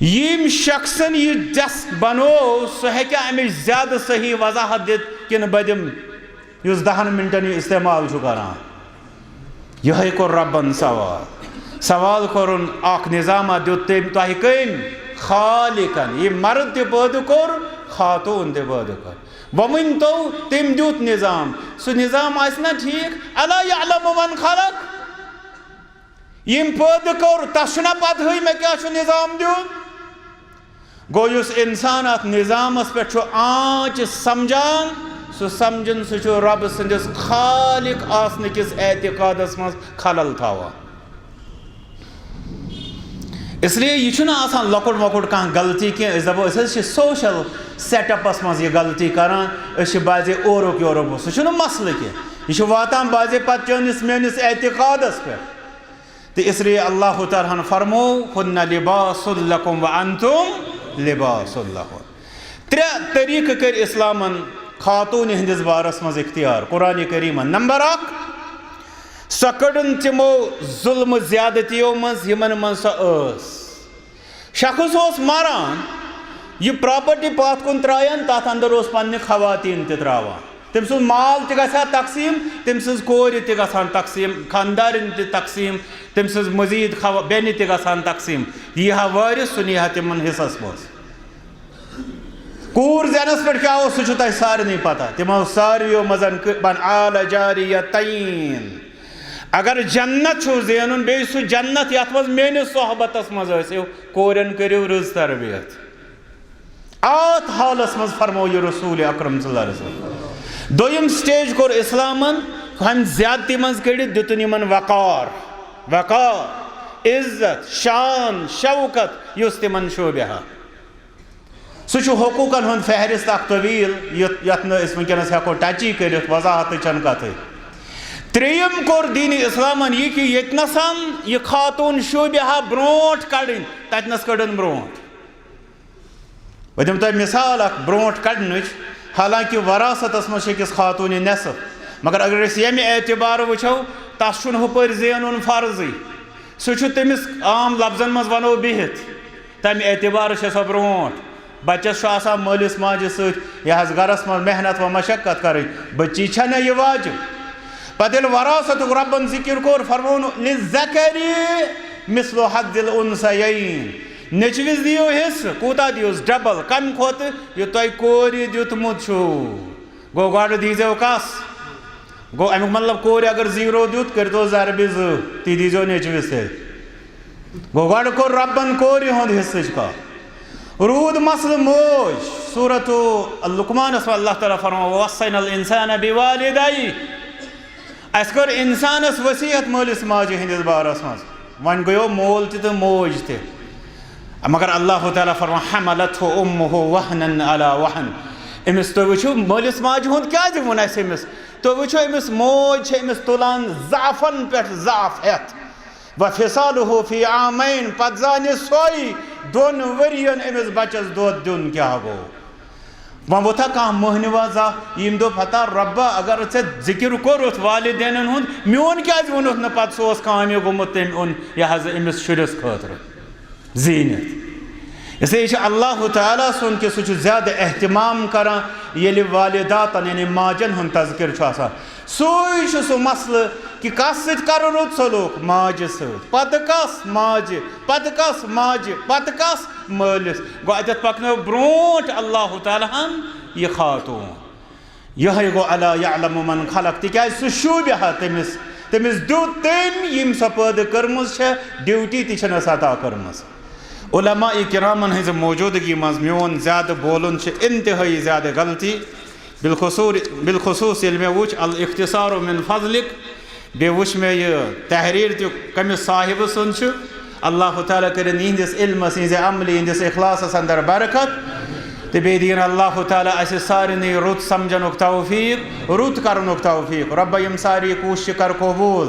ییٚمۍ شخصن یہِ ڈیسک بنوو، سُہ ہیٚکیٛاہ اَمِچ زیادٕ صحیح وضاحت دِتھ کِنہٕ بہٕ دِمہٕ یُس دَہَن مِنٹَن یہِ استعمال چھُ کران؟ یِہوٚے کوٚر رۄبَن سوال۔ سوال کوٚرُن، اکھ نظامہ دیُت تٔمۍ تۄہہِ کٔمۍ؟ خالقن۔ یہِ مرد تہِ پٲدٕ کوٚر، خاتوٗن تہِ پٲدٕ کوٚر۔ وۄنۍ ؤنۍ تو، تٔمۍ دیُت نظام، سُہ نظام آسہِ نا ٹھیٖک؟ الا یعلم من خلق؟ ییٚمۍ پٲدٕ کوٚر، تَس چھُنہ پَتہٕے مےٚ کیٛاہ چھُ نظام دیُن؟ گوٚو، یُس اِنسان اَتھ نظامَس پٮ۪ٹھ چھُ آنچ سَمجھان، سُہ سَمجھُن، سُہ چھُ رۄب سٕنٛدِس خالق آسنہٕ کِس اعتقادَس منٛز خلل تھاوان۔ اس لیے یہِ چھُنہٕ آسان لۄکُٹ مۄکُٹ کانٛہہ غلطی کینٛہہ، أسۍ دَپو أسۍ حظ چھِ social setup-س منٛز یہِ غلطی کَران، أسۍ چھِ بعضے اورُک یورُک، سُہ چھُنہٕ مسلہٕ کینٛہہ، یہِ چھُ واتان بعضے پَتہٕ چٲنِس میٲنِس اعتقادَس پٮ۪ٹھ۔ تہٕ اس لیے اللہ تعالیٰ ہن فرمو، "ہن لباس لکم وانتم لباس لہن۔" ترٛےٚ طریٖقہٕ کٔرۍ اسلامن خاتوٗنہِ ہٕنٛدِس بارس منٛز اختیار قرآن کریٖمن۔ نمبر اکھ، سۄ کٔڑٕن تِمو ظلمہٕ زیادتیو منٛز یِمن منٛز سۄ ٲس۔ شخص اوس مران، یہِ property پتھ کُن ترایان، تتھ اندر اوس پننہِ خواتین تہِ تراوان۔ تٔمۍ سُنٛد مال تہِ گژھِ ہا تقسیٖم، تٔمۍ سٕنٛز کورِ تہِ گژھان تقسیٖم، خانٛدارِنۍ تہِ تقسیٖم، تٔمۍ سٕنٛز مزیٖد خوا-، بیٚنہِ تہِ گژھان تقسیٖم۔ یہِ یی ہا وٲرِث، سُہ نی ہا تِمن حصس منٛز۔ کوٗر زینس پٮ۪ٹھ کیٛاہ اوس، سُہ چھُ تۄہہِ سارنٕے پتہ۔ تِمو ساروِیو منٛز کٔر بن آل جاریتین۔ اگر جنت چھُو زینُن، بیٚیہِ سُہ جنت یتھ منٛز میٲنِس صحبتس منٛز ٲسِو، کورٮ۪ن کٔرِو رٕژ تربیت۔ آتھ حالس منٛز فرموو یہِ رسول اکرم صلی اللہ علیہ وسلم۔ دوٚیِم stage کوٚر اسلامن، ہُمہِ زیادتی منٛز کٔڑِتھ دیُتُن یِمن وقار، وقار، عزت، شان، شوکت، یُس تِمن شوبہِ ہا۔ سُہ چھُ حقوٗقن ہُنٛد فہرست اکھ طویل، یُتھ، یتھ نہٕ أسۍ وٕنکیٚنس ہٮ۪کو ٹچی کٔرِتھ، وضاحتٕچ چھنہٕ کتھٕے۔ ترٛیٚیِم کوٚر دیٖنِ اسلامن یہِ کہِ ییٚتہِ نسن یہِ خاتوٗن شوبہِ ہا برونٛٹھ کڑٕنۍ، تتہِ نس کٔڑٕن برونٛٹھ۔ بہٕ دِمہٕ تۄہہِ مثال اکھ برونٛٹھ کڑنٕچ، حالانکہ وراثتس منٛز چھِ أکِس خاتوٗنہِ نصف، مگر اگر أسۍ ییٚمہِ اعتبارٕ وٕچھو، تس چھُنہٕ ہُپٲرۍ زینُن فرضٕے۔ سُہ چھُ تٔمِس عام لفظن منٛز ونو بِہِتھ، تمہِ اعتبارٕ چھےٚ سۄ برونٛٹھ۔ بچس چھُ آسان مٲلِس ماجہِ سۭتۍ یہِ حظ گرس منٛز محنت و مشقت کرٕنۍ، بچی چھےٚ نہ یہِ واجب۔ پتہٕ ییٚلہِ وراثتُک رۄبن ذکر کوٚر، فرمووُن، "للذکر مثل حظ الانثیین"، نیٚچوِس دِیِو حصہٕ، کوٗتاہ دِیوس؟ ڈبل، کمہِ کھۄتہٕ؟ یہِ تۄہہِ کورِ دیُتمُت چھُو۔ گوٚو گۄڈٕ دیٖزیو کس؟ گوٚو امیُک مطلب، کورِ اگر zero دیُت، کٔرۍتو ضربہِ زٕ، تہِ دیٖزیو نیٚچوِس تہِ۔ گوٚو گۄڈٕ کوٚر رۄبن کورِ ہُنٛد حصٕچ کتھ۔ روٗد مسلہٕ موج، سورت لقمانس منٛز اللہ تعالیٰ فرماوان، "ووصینا الانسان بوالدیہ"۔ اسہِ کٔر انسانس وصیت مٲلِس ماجہِ ہٕنٛدِس بارس منٛز۔ وۄنۍ گٔیو مول تہِ تہٕ موج تہِ۔ مگر اللہ تعالیٰ فرماوان، "حملته امه وهنا على وهن"۔ أمِس تُہۍ وٕچھِو مٲلِس ماجہِ ہُنٛد کیٛازِ ووٚن اَسہِ أمِس؟ تُہۍ وٕچھِو أمِس موج چھِ أمِس تُلان ضعفن پٮ۪ٹھ ضعف ہٮ۪تھ۔ وفصاله في عامين، پتہٕ زانہِ سۄے دۄن ؤرین أمِس بچس دۄد دیُن کیٛاہ گوٚو۔ وۄنۍ ووتھا کانٛہہ مٔہنِوا زانٛہہ، ییٚمۍ دوٚپ، "ہتا رۄبا، اگر ژےٚ ذِکِر کوٚرُتھ والدینن ہُنٛد، میون کیٛازِ ووٚنُتھ نہٕ پتہٕ سُہ اوس کامہِ گوٚمُت تٔمۍ اوٚن یہِ حظ أمِس شُرِس خٲطرٕ زیٖنِتھ؟" اس لیے چھِ اللہ تعالیٰ سُنٛد کہِ سُہ چھُ زیادٕ اہتمام کران ییٚلہِ والداتن یعنی ماجن ہُنٛد تذکر چھُ آسان۔ سُے چھُ سُہ مسلہٕ کہِ کس سۭتۍ کرو رُت سلوک، ماجہِ سۭتۍ، پتہٕ کس ماجہِ، پتہٕ کس ماجہِ، پتہٕ کس مٲلِس۔ گوٚو اتٮ۪تھ پکنٲو برونٛٹھ اللہ تعالیٰ ہن یہِ خاتوٗن۔ یِہوٚے گوٚو الا یعلم من خلق، تِکیازِ سُہ شوٗبہِ ہا تٔمِس، تٔمِس دیُت تٔمۍ ییٚمۍ سۄ پٲدٕ کٔرمٕژ چھےٚ، ڈیوٹی تہِ چھنس عطا کٔرمٕژ۔ علماء کرامن ہٕنٛزِ موجودگی منٛز میون زیادٕ بولُن چھُ انتہٲئی زیادٕ غلطی، بالخصوص، بالخصوص ییٚلہِ مےٚ وُچھ الاختصار من فضلک، بیٚیہِ وُچھ مےٚ یہِ تحریر تہِ کٔمِس صاحبہٕ سُنٛد چھُ۔ اللہ تعالیٰ کٔرِن یِہنٛدِس علمس، یِہنٛزِ عملہِ، یِہنٛدِس اخلاصس اندر برکت، تہٕ بیٚیہِ دِیِن اللہ تعالیٰ اسہِ سارنٕے رُت سمجھنُک توفیق، رُت کرنُک توفیق۔ رۄبہ، یِم ساری کوٗششہِ کر قبوٗل،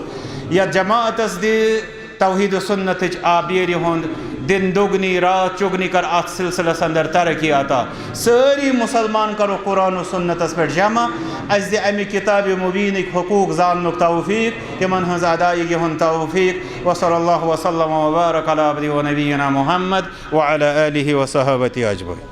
یتھ جماعتس دِ توحید و سنتٕچ آبیٲری ہُنٛد دِن دۄگنی، راتھ چۄگنی کر اتھ سلسلس اندر ترقی عطا۔ سٲری مسلمان کرو قرآن و سنتس پٮ۪ٹھ جمع۔ اسہِ دِ امہِ کتاب مبینٕکۍ حقوق زاننُک توفیق، تِمن ہٕنٛز ادائیگی ہُنٛد توفیق۔ وصلی اللہ وسلم وبارک علی عبدہ و نبینا محمد وعلی آلہ و صحابتہ اجمعین۔